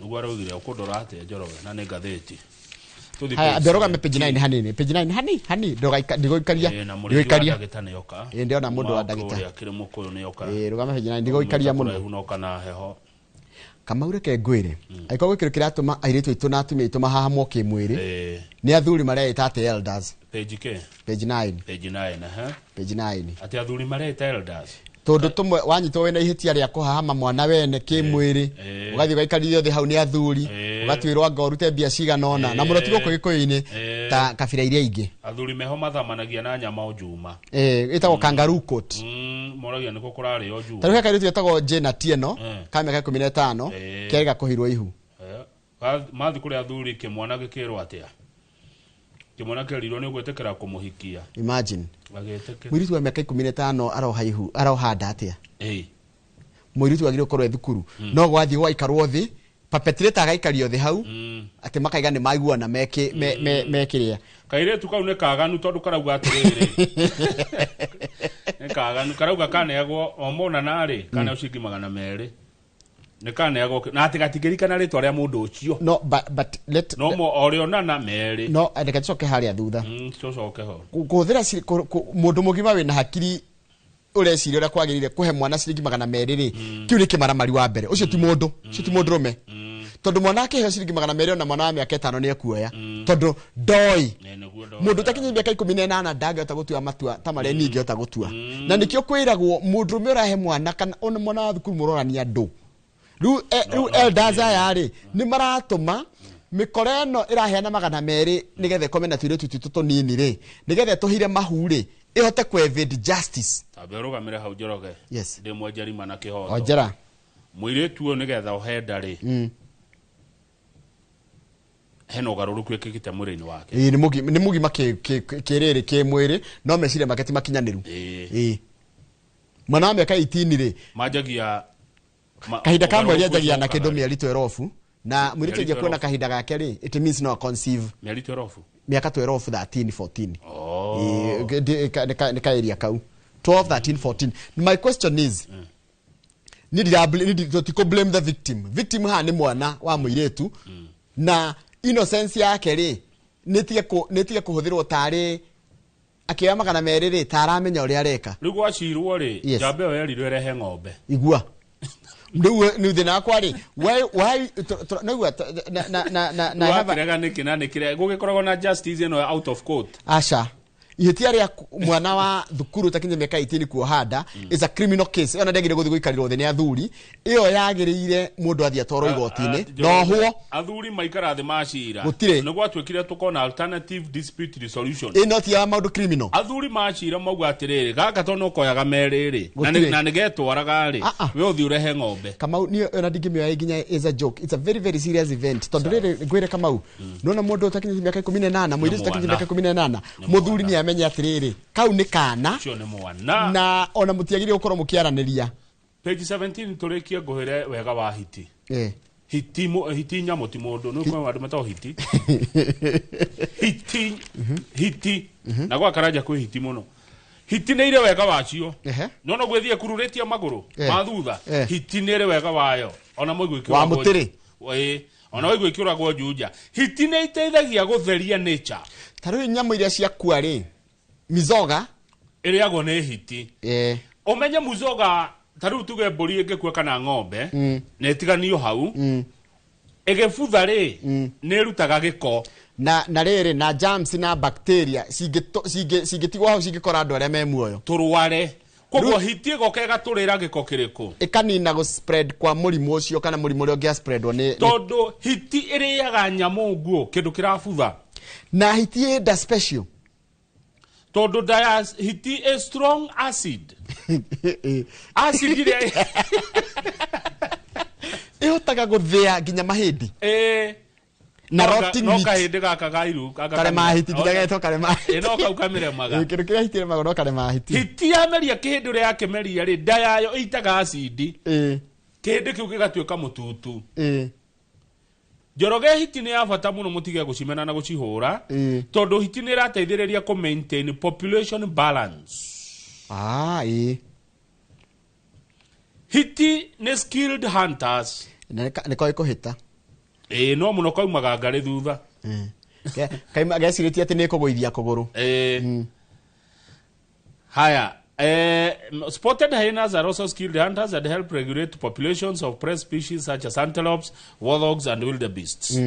Nĩguo araugire, ũkũndora atĩa Njoroge, na nĩ ngathĩti. Haya, ambia ũrũgame page 9 hanini, page 9 hani hani ndũgaikaria. Na mũrĩithi wa ndagĩta nĩoka. Ĩĩ, ndĩrona mũndũ wa ndagĩta. Ũrĩa akĩrĩ mũkũyũ nĩoka. Ĩĩ, rũgame page 9 ndigũikaria mũno. Kũraihu noka na heho. Kamau reke ngwĩre, angĩkorwo gwĩ kĩndũ kĩratũma airĩtu aitũ na atumia aitũ mahahamwo kĩmwĩrĩ, nĩ athuri mareĩta atĩ elders. Page kĩ? Page 9. Page 9, ehe. Page 9. Atĩ athuri mareĩta elders. Tondũ tũmwe wanyitwo wĩna ihĩtia rĩa kũhahama mwana wene kĩmwĩrĩ, ũgathiĩ ũgaikarithio thĩ hau nĩ athuri, ũgatuĩrwo anga ũrute mbia cigana ũna, na mũno ti gũkũ gĩkũyũ-inĩ ta kabira iria ingĩ. Athuri meho mathamanagia na nyama o Juma. Ĩtagwo kangaroo court. Moragia nĩkũ kũrarĩo Juma. Ta rĩu he kairĩtu getagwo Jane Atieno ka mĩaka 15 kerĩ gakũhirwo ihu. Mathiĩ kũrĩ athuri kĩmwana gĩkĩrwo atĩa? Kĩmwana kĩerirwo nĩ ũgwĩtĩkĩra kũmũhikia. Imagine. Agĩtĩkĩra. Mũirĩtu wa mĩaka 15 aroha ihu, aroha nda atĩa? Mũirĩtu agĩrĩirwo gũkorwo e thukuru. No gwathiĩ gwaikarwo thĩ, perpetrator agaikario thĩ hau, atĩ makaiga nĩ maiguana mekĩrĩa. Kairĩtu kau nĩ kaganu tondũ karauga atĩrĩrĩ. Nĩ kaganu, karauga kaneagwo o monana rĩ, kaneagwo ciringi 200. Nĩ kaneagwo na atĩ gatingĩririkana rĩtwa rĩa mũndũ ũcio. No, but let no mo orĩonana merĩ. No, reke tũcoke harĩa thutha. Tũcoke ho. Kũhũthĩra mũndũ mũgima wĩna hakiri ũreciria ũrĩa kwagĩrĩire kũhe mwana ciringi 200 rĩ, kĩu nĩ kĩmaramari wa mbere. Ũcio ti mũndũ, ũcio ti mũndũrũme. Tondũ mwana akĩheo ciringi 200 ona mwana wa mĩaka 5 nĩ ekuoya. Tondũ ndoĩ. Mũndũ ũtakinyĩtie mĩaka 18 ndangĩhota gũtua matua ta marĩa niĩ ingĩhota gũtua. Na nĩkĩo kwĩragwo mũndũrũme ũrahe mwana kana ona mwana wa thukuru mũrorania andũ. Rĩu elders aya rĩ nĩ maratũma mĩkora ĩno ĩraheana 200 nĩgetha ĩkome na tũirĩtu twitũ tũnini rĩ, nĩgetha ĩtũhire mahu rĩ, ĩhote kũ evade justice. Tambe ũrũgamĩre hau Njoroge. Yes. Ndĩ mwenjeri mana kĩhoto. Onjera. Mũirĩtu ũyũ nĩgetha ũhe nda rĩ, Hena ũgarũrũku ĩkĩkĩte mwĩrĩ-inĩ wake. Ĩĩ, nĩ mũgima kĩrĩrĩ kĩmwĩrĩ, no meciria make ti makinyanĩru. Ĩĩ, mwana wa mĩaka 18 rĩ, Manjagia kahinda ka mweri ũgarũrũku anjagia na ũcio kĩndũ ũkaga rĩ? mĩeri 12, na mũirĩtu Mĩeri anjia kuona 12. kahinda gake rĩ, it means no conceive. Mĩeri 12. Mĩaka 12, 13, 14. Oh. Ĩĩ, nĩ ka area kau 12, 13, 14. My question is, niĩ tũtikũ blame the victim. Victim haha nĩ mwana wa mũirĩtu, na innocence yake rĩ, nĩtige kũhũthĩrwo tarĩ akĩoya 200 rĩ, ta aramenya ũrĩa areka. Rĩu gwacirwo rĩ, Yes. njamba ĩyo yerirwo ĩrehe ng'ombe. Igua rĩu nĩ thĩna wakwa rĩ, why naigua na I have a- Wakĩrega nĩkĩ na nĩkĩrĩa gũgĩkoragwo na justice ĩno out of court? Aca, ihĩtia rĩa mwana wa thukuru ũtakinyia mĩaka 18 kuoha nda is a criminal case. Ĩyo na ndĩagĩrĩire gũthiĩ gũikarĩrwo thĩ nĩ athuri. Ĩyo yagĩrĩire mũndũ athiĩ atwarwo igoti-inĩ na ohwo. Athuri maikara thĩ macira. Gũtirĩ. Nĩ gwatuĩkire tũkona alternative dispute resolution. Ĩno ti ya maũndũ criminal. Athuri macira mauga atĩrĩrĩ, gaka to nũkoyaga merĩ rĩ, na Gũtirĩ. na nĩgetwaraga rĩ, Ah, ah. we ũthiĩ ũrehe ng'ombe. Kamau, niĩ ona ndingĩmĩoya nginya is a joke. It's a very very serious event, tondũ rĩrĩ ngwĩre Kamau, nona mũndũ ũtakinyĩtie mĩaka 18, mũirĩtu ũtakinyĩtie mwana. mĩaka 18, mũthuri nĩ amenye atĩrĩrĩ, kau nĩ kana. Ũcio nĩ mwana. Na ona mũtiagĩrĩire gũkorwo mũkĩaranĩria. Page 17 tũrĩkie ngũhĩre wega wa hiti. Eh. Hiti hiti nyamũ ti mũndũ, nĩ kwĩ andũ metagwo hiti. Hiti, hiti na gwa Karanja kwĩ hiti mũno. Hiti nĩ irĩ wega wacio. No no gwĩthiĩ kururĩtie magũrũ ma thutha. Hiti nĩ ĩrĩ wega wayo, ona mũigua Wa ĩkĩũragwo. mũtĩrĩ. Ĩĩ, ona waigua ĩkĩũragwo Juja. Hiti nĩ iteithagia gũtheria nature. Ta rĩu nyamũ iria ciakua rĩ, mizoga ĩrĩagwo nĩ hiti. Ũmenye muzoga, ta rĩu tuge mbũri ĩngĩkua kana ng'ombe, na ĩtiganio hau, ĩgĩbutha rĩ, nĩ ĩrutaga gĩko. Na rĩrĩ na germs na bacteria cingĩtigwo hau cingĩkora andũ arĩa me muoyo. Tũrware. Koguo hiti ĩgoka ĩgatũrĩra gĩko kĩrĩkũ? Ĩkanina gũ spread kwa mũrimũ ũcio, kana mũrimũ ũrĩa ũngĩa spreadwo nĩ Tondũ hiti ĩrĩaga nyamũ nguũ, kĩndũ kĩrabutha. Na hiti ĩ nda special. Tondũ nda ya hiti ĩ strong acid. Acid ĩrĩa ĩhotaga gũthĩa nginya mahĩndĩ. Ĩĩ. Na No rotting no meat. kahĩndĩ gaka ga iru gaka Karema hiti, nginya getwo karema Ĩ, no kau kamĩremaga. Ĩ, kĩndũ kĩrĩa hiti ĩremagwo no karema hiti. Hiti yameria kĩhĩndĩ ũrĩa yakĩmeria rĩ, nda yayo ĩitaga acidi. Kĩhĩndĩ kĩu gĩgatuĩka mũtutu. Njoroge, hiti nĩ ya bata mũno, mũtige gũcimena na gũcihũra, tondũ hiti nĩ ĩrateithĩrĩria kũ maintain population balance. Ah, ĩĩ. Hiti nĩ skilled hunters. Na nĩ koĩ kũhĩta. Ĩĩ, no mũno kaumaga ngarĩ thutha. Kaima gecirĩtie atĩ nĩ kũgũithia kũgũrũ. Ĩĩ. Haya, spotted hyenas are also skilled hunters and help regulate populations of prey species such as antelopes, warthogs and wildebeests.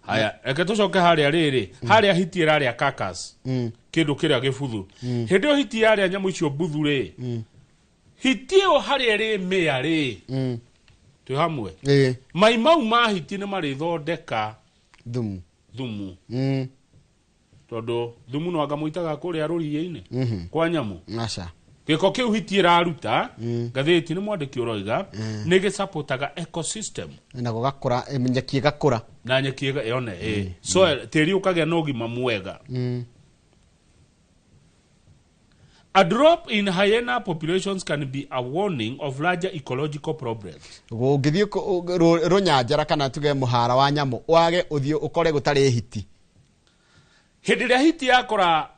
Haya, reke tũcoke harĩa rĩrĩ, harĩa hiti ĩrarĩa carcass, kĩndũ kĩrĩa gĩbuthu. Hĩndĩ ĩyo hiti yarĩa nyamũ icio mbuthu rĩ, hiti ĩyo harĩa ĩrĩ mĩa rĩ, twĩ hamwe? Ĩĩ. Mai mau ma hiti nĩ marĩthondeka thumu. Thumu. Tondũ thumu no anga mũitaga kũrĩa rũriĩ-inĩ kwa nyamũ. Aca. Gĩko kĩu hiti ĩraruta, ngathĩti nĩ mwandĩki ũroiga, nĩ gĩcapotaga ecosystem. Na gũgakũra, nyeki ĩgakũra. Na nyeki yone ĩ soil, tĩri ũkagĩa na ũgima mwega. A drop in hyena populations can be a warning of larger ecological problems. Ũngĩthiĩ rũnyanjara kana tuge mũhara wa nyamũ, wage ũthiĩ ũkore gũtarĩ hiti. Hĩndĩ ĩrĩa hiti yakora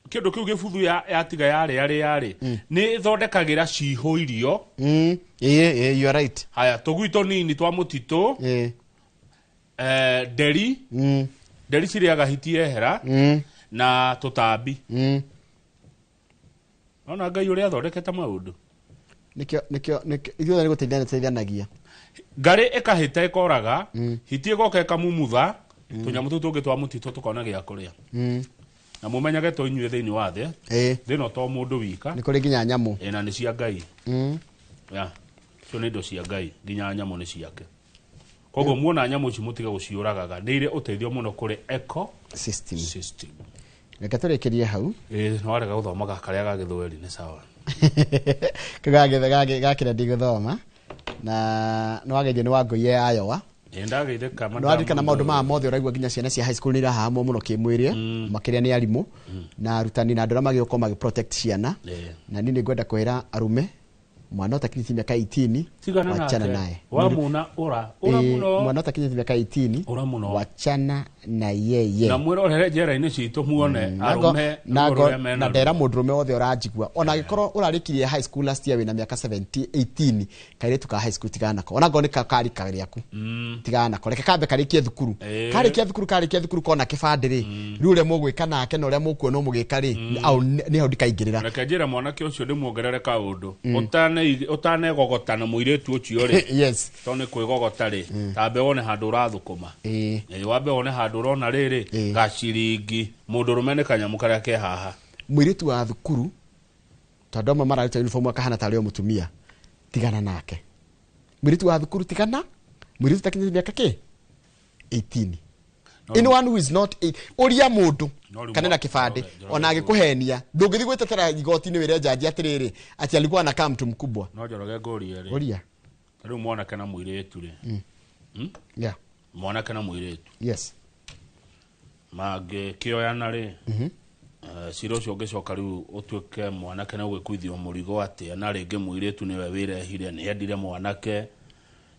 kĩndũ kĩu gĩbuthu yatiga yarĩa rĩa rĩ, nĩ ĩthondekagĩra cihũ irio. Ĩĩ, ĩĩ, you are right. Haya, tũgui tũnini twa mũtitũ, nderi, nderi cirĩaga hiti yehera, na tũtambi. Ona Ngai ũrĩa athondekete maũndũ. Nĩkĩo ithuothe nĩ gũteithania tũteithanagia. Ngarĩ ĩkahĩta ĩkoraga, hiti ĩgoka ĩkamumutha, tũnyamũ tũu tũngĩ twa mũtitũ tũkona gĩa kũrĩa. Na mũmenyage to inyuĩ thĩinĩ wa thĩ. Thĩ ĩno to mũndũ wika. Nĩ kũrĩ nginya nyamũ. Ĩ, na nĩ cia Ngai. Ya, icio nĩ indo cia Ngai, nginya nyamũ nĩ ciake. Koguo muona nyamũ ici mũtige gũciũragaga, nĩ irĩ ũteithio mũno kũrĩ eco system. System. Reke tũrĩkĩrie hau. Ĩ, nĩ warega gũthomaga karĩa ga gĩthweri, nĩ sawa. Kau gakĩra ndigũthoma, na nĩ wagerio nĩ Wangũi Ayowa. Ndageithĩka. No aririkana maũndũ maya mothe ũraigua nginya ciana cia high school nĩ irahahamwo mũno kĩmwĩrĩ, makĩria nĩ arimũ na arutani na andũ arĩa magĩũka magĩ protect ciana. Na niĩ nĩ ngwenda kwĩra arume, mwana ũtakinyĩtie mĩaka 18, Tigana wachana nake. naye. Wamuna ura ura muno. Mwana ũtakinyĩtie mĩaka 18, Ura muno. wachana na yeye. Na mwĩrorere njera-inĩ citũ muone arũme na ruo rũrĩa mena. Na ndera mũndũrũme wothe ũranjigua, ona angĩkorwo ũrarĩkirie high school last year wĩna mĩaka 17, 18, kairĩtu ka high school tigana nako, ona ngorwo nĩ karika rĩaku, tigana nako, reke kambe karĩkie thukuru. Karĩkia thukuru kona kĩbandĩ rĩ, rĩu ũrĩa mũgwĩka nake na ũrĩa mũkuona mũgĩka rĩ, au nĩ hau ndikaingĩrĩra. Reke njĩre mwanake ũcio ndĩmuongerere kaũndũ. Ũtanegogota na mũirĩtu ũcio rĩ, to nĩ kwĩgogota rĩ, tambe wone handũ ũrathũkũma. Wambe wone handũ ũrona rĩrĩ gaciringi. Mũndũrũme nĩ kanyamũ karĩa ke haha. Mũirĩtu wa thukuru, tondũ amwe mararuta uniform akahana tarĩ o mũtumia, tigana nake. Mũirĩtu wa thukuru, tigana mũirĩtu takinyĩtie mĩaka kĩ 18. Anyone who is not ũria mũndũ No rĩu kana na kĩbandĩ, ona agĩkũhenia ndũngĩthiĩ gwĩtetera igoti-inĩ wĩre njanji atĩrĩrĩ ati alikuwa anakaa mtu mkubwa. No Njoroge, ngũrie rĩ, Ũria. rĩu mwanake na mũirĩtu rĩ, Yeah. Mwanake na mũirĩtu mangĩkĩoyana rĩ, cira ũcio ũngĩcoka rĩu ũtuĩke mwanake nĩ ũgĩkuithio mũrigo atĩa, na rĩngĩ mũirĩtu nĩwe wĩrehire, nĩ endire mwanake,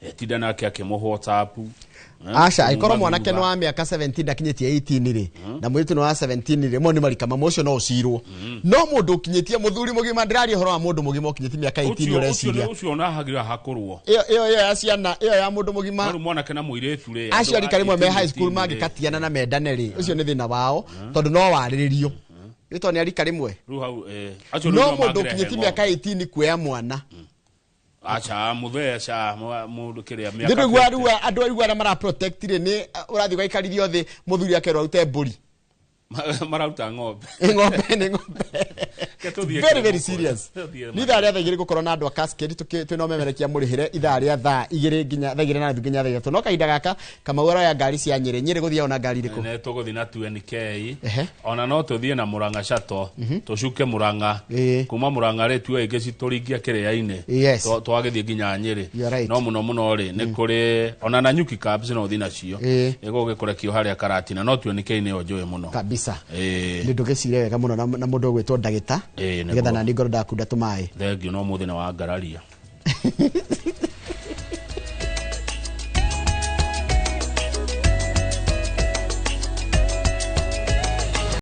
etinda nake akĩmũhe WhatsApp, Aca, angĩkorwo kuma mwanake nĩ thutha. wa mĩaka 17 ndakinyĩtie 18 rĩ, na mũirĩtu nĩ wa 17 rĩ, mo nĩ marika mamwe, ũcio no ũcirwo. No mũndũ ũkinyĩtie, mũthuri mũgima, ndĩraria ũhoro wa mũndũ mũgima ũkinyĩtie mĩaka 18, ũreciria Ũcio onahagira hakũrwo. Ĩyo ya ciana, ĩyo ya mũndũ mũgima. No rĩu mwanake na mũirĩtu rĩ, Acio andũ a arika rĩmwe me 18, high school 18 rĩ. mangĩkatiana na mendane rĩ, ũcio nĩ thĩna wao, tondũ no warĩrĩrio rĩtwa nĩ arika rĩmwe. Rĩu hau, acio rĩu No nĩo mũndũ mangĩrehe ũkinyĩtie ng'ombe. mĩaka 18 kuoya mwana. Aca, mũthee, aca, mũndũ kĩrĩa mĩaka Ndĩrĩgua 50. rĩu andũ rĩu arĩa mara protect rĩ, nĩ ũrathiĩ ũgaikaririo thĩ, mũthuri akerwo arute mbũri. Marauta ng'ombe. Ng'ombe nĩ ng'ombe. Reke tũthiĩ Very very kĩrĩmo. serious. Tũthiĩ. Nĩ ithaa rĩa thaa 2 gũkorwo na andũ a Cascade twĩna ũmemerekia mũrĩhĩre ithaa rĩa thaa 2 nginya thaa 2:30 nginya thaa 3. No kahinda gaka Kamau aroya ngari cia Nyĩrĩ. Nyĩrĩ gũthiaga na ngari irĩkũ? Nĩ tũgũthiĩ na 2NK, ona no tũthiĩ na Murang'a Shuttle, tũcuke Murang'a, kuma Murang'a rĩ, tuoe ingĩ citũringie kĩrĩa-inĩ. Twagĩthiĩ nginya Nyĩrĩ. You are right. No mũno mũno rĩ, nĩ kũrĩ ona na Nyuki Cabs no ũthiĩ nacio, ĩgũgĩkũrekio harĩa Karatina, no 2NK nĩyo njũĩ mũno. Kabisa. Nĩ ndũgĩcire wega mũno na mũndũ ũgwĩtwo ndagĩta, Ĩĩ, nĩguo. nĩgetha nani ngoro ndakunda tũmaĩ. Thengiũ, no mũthĩ nĩ wangararia.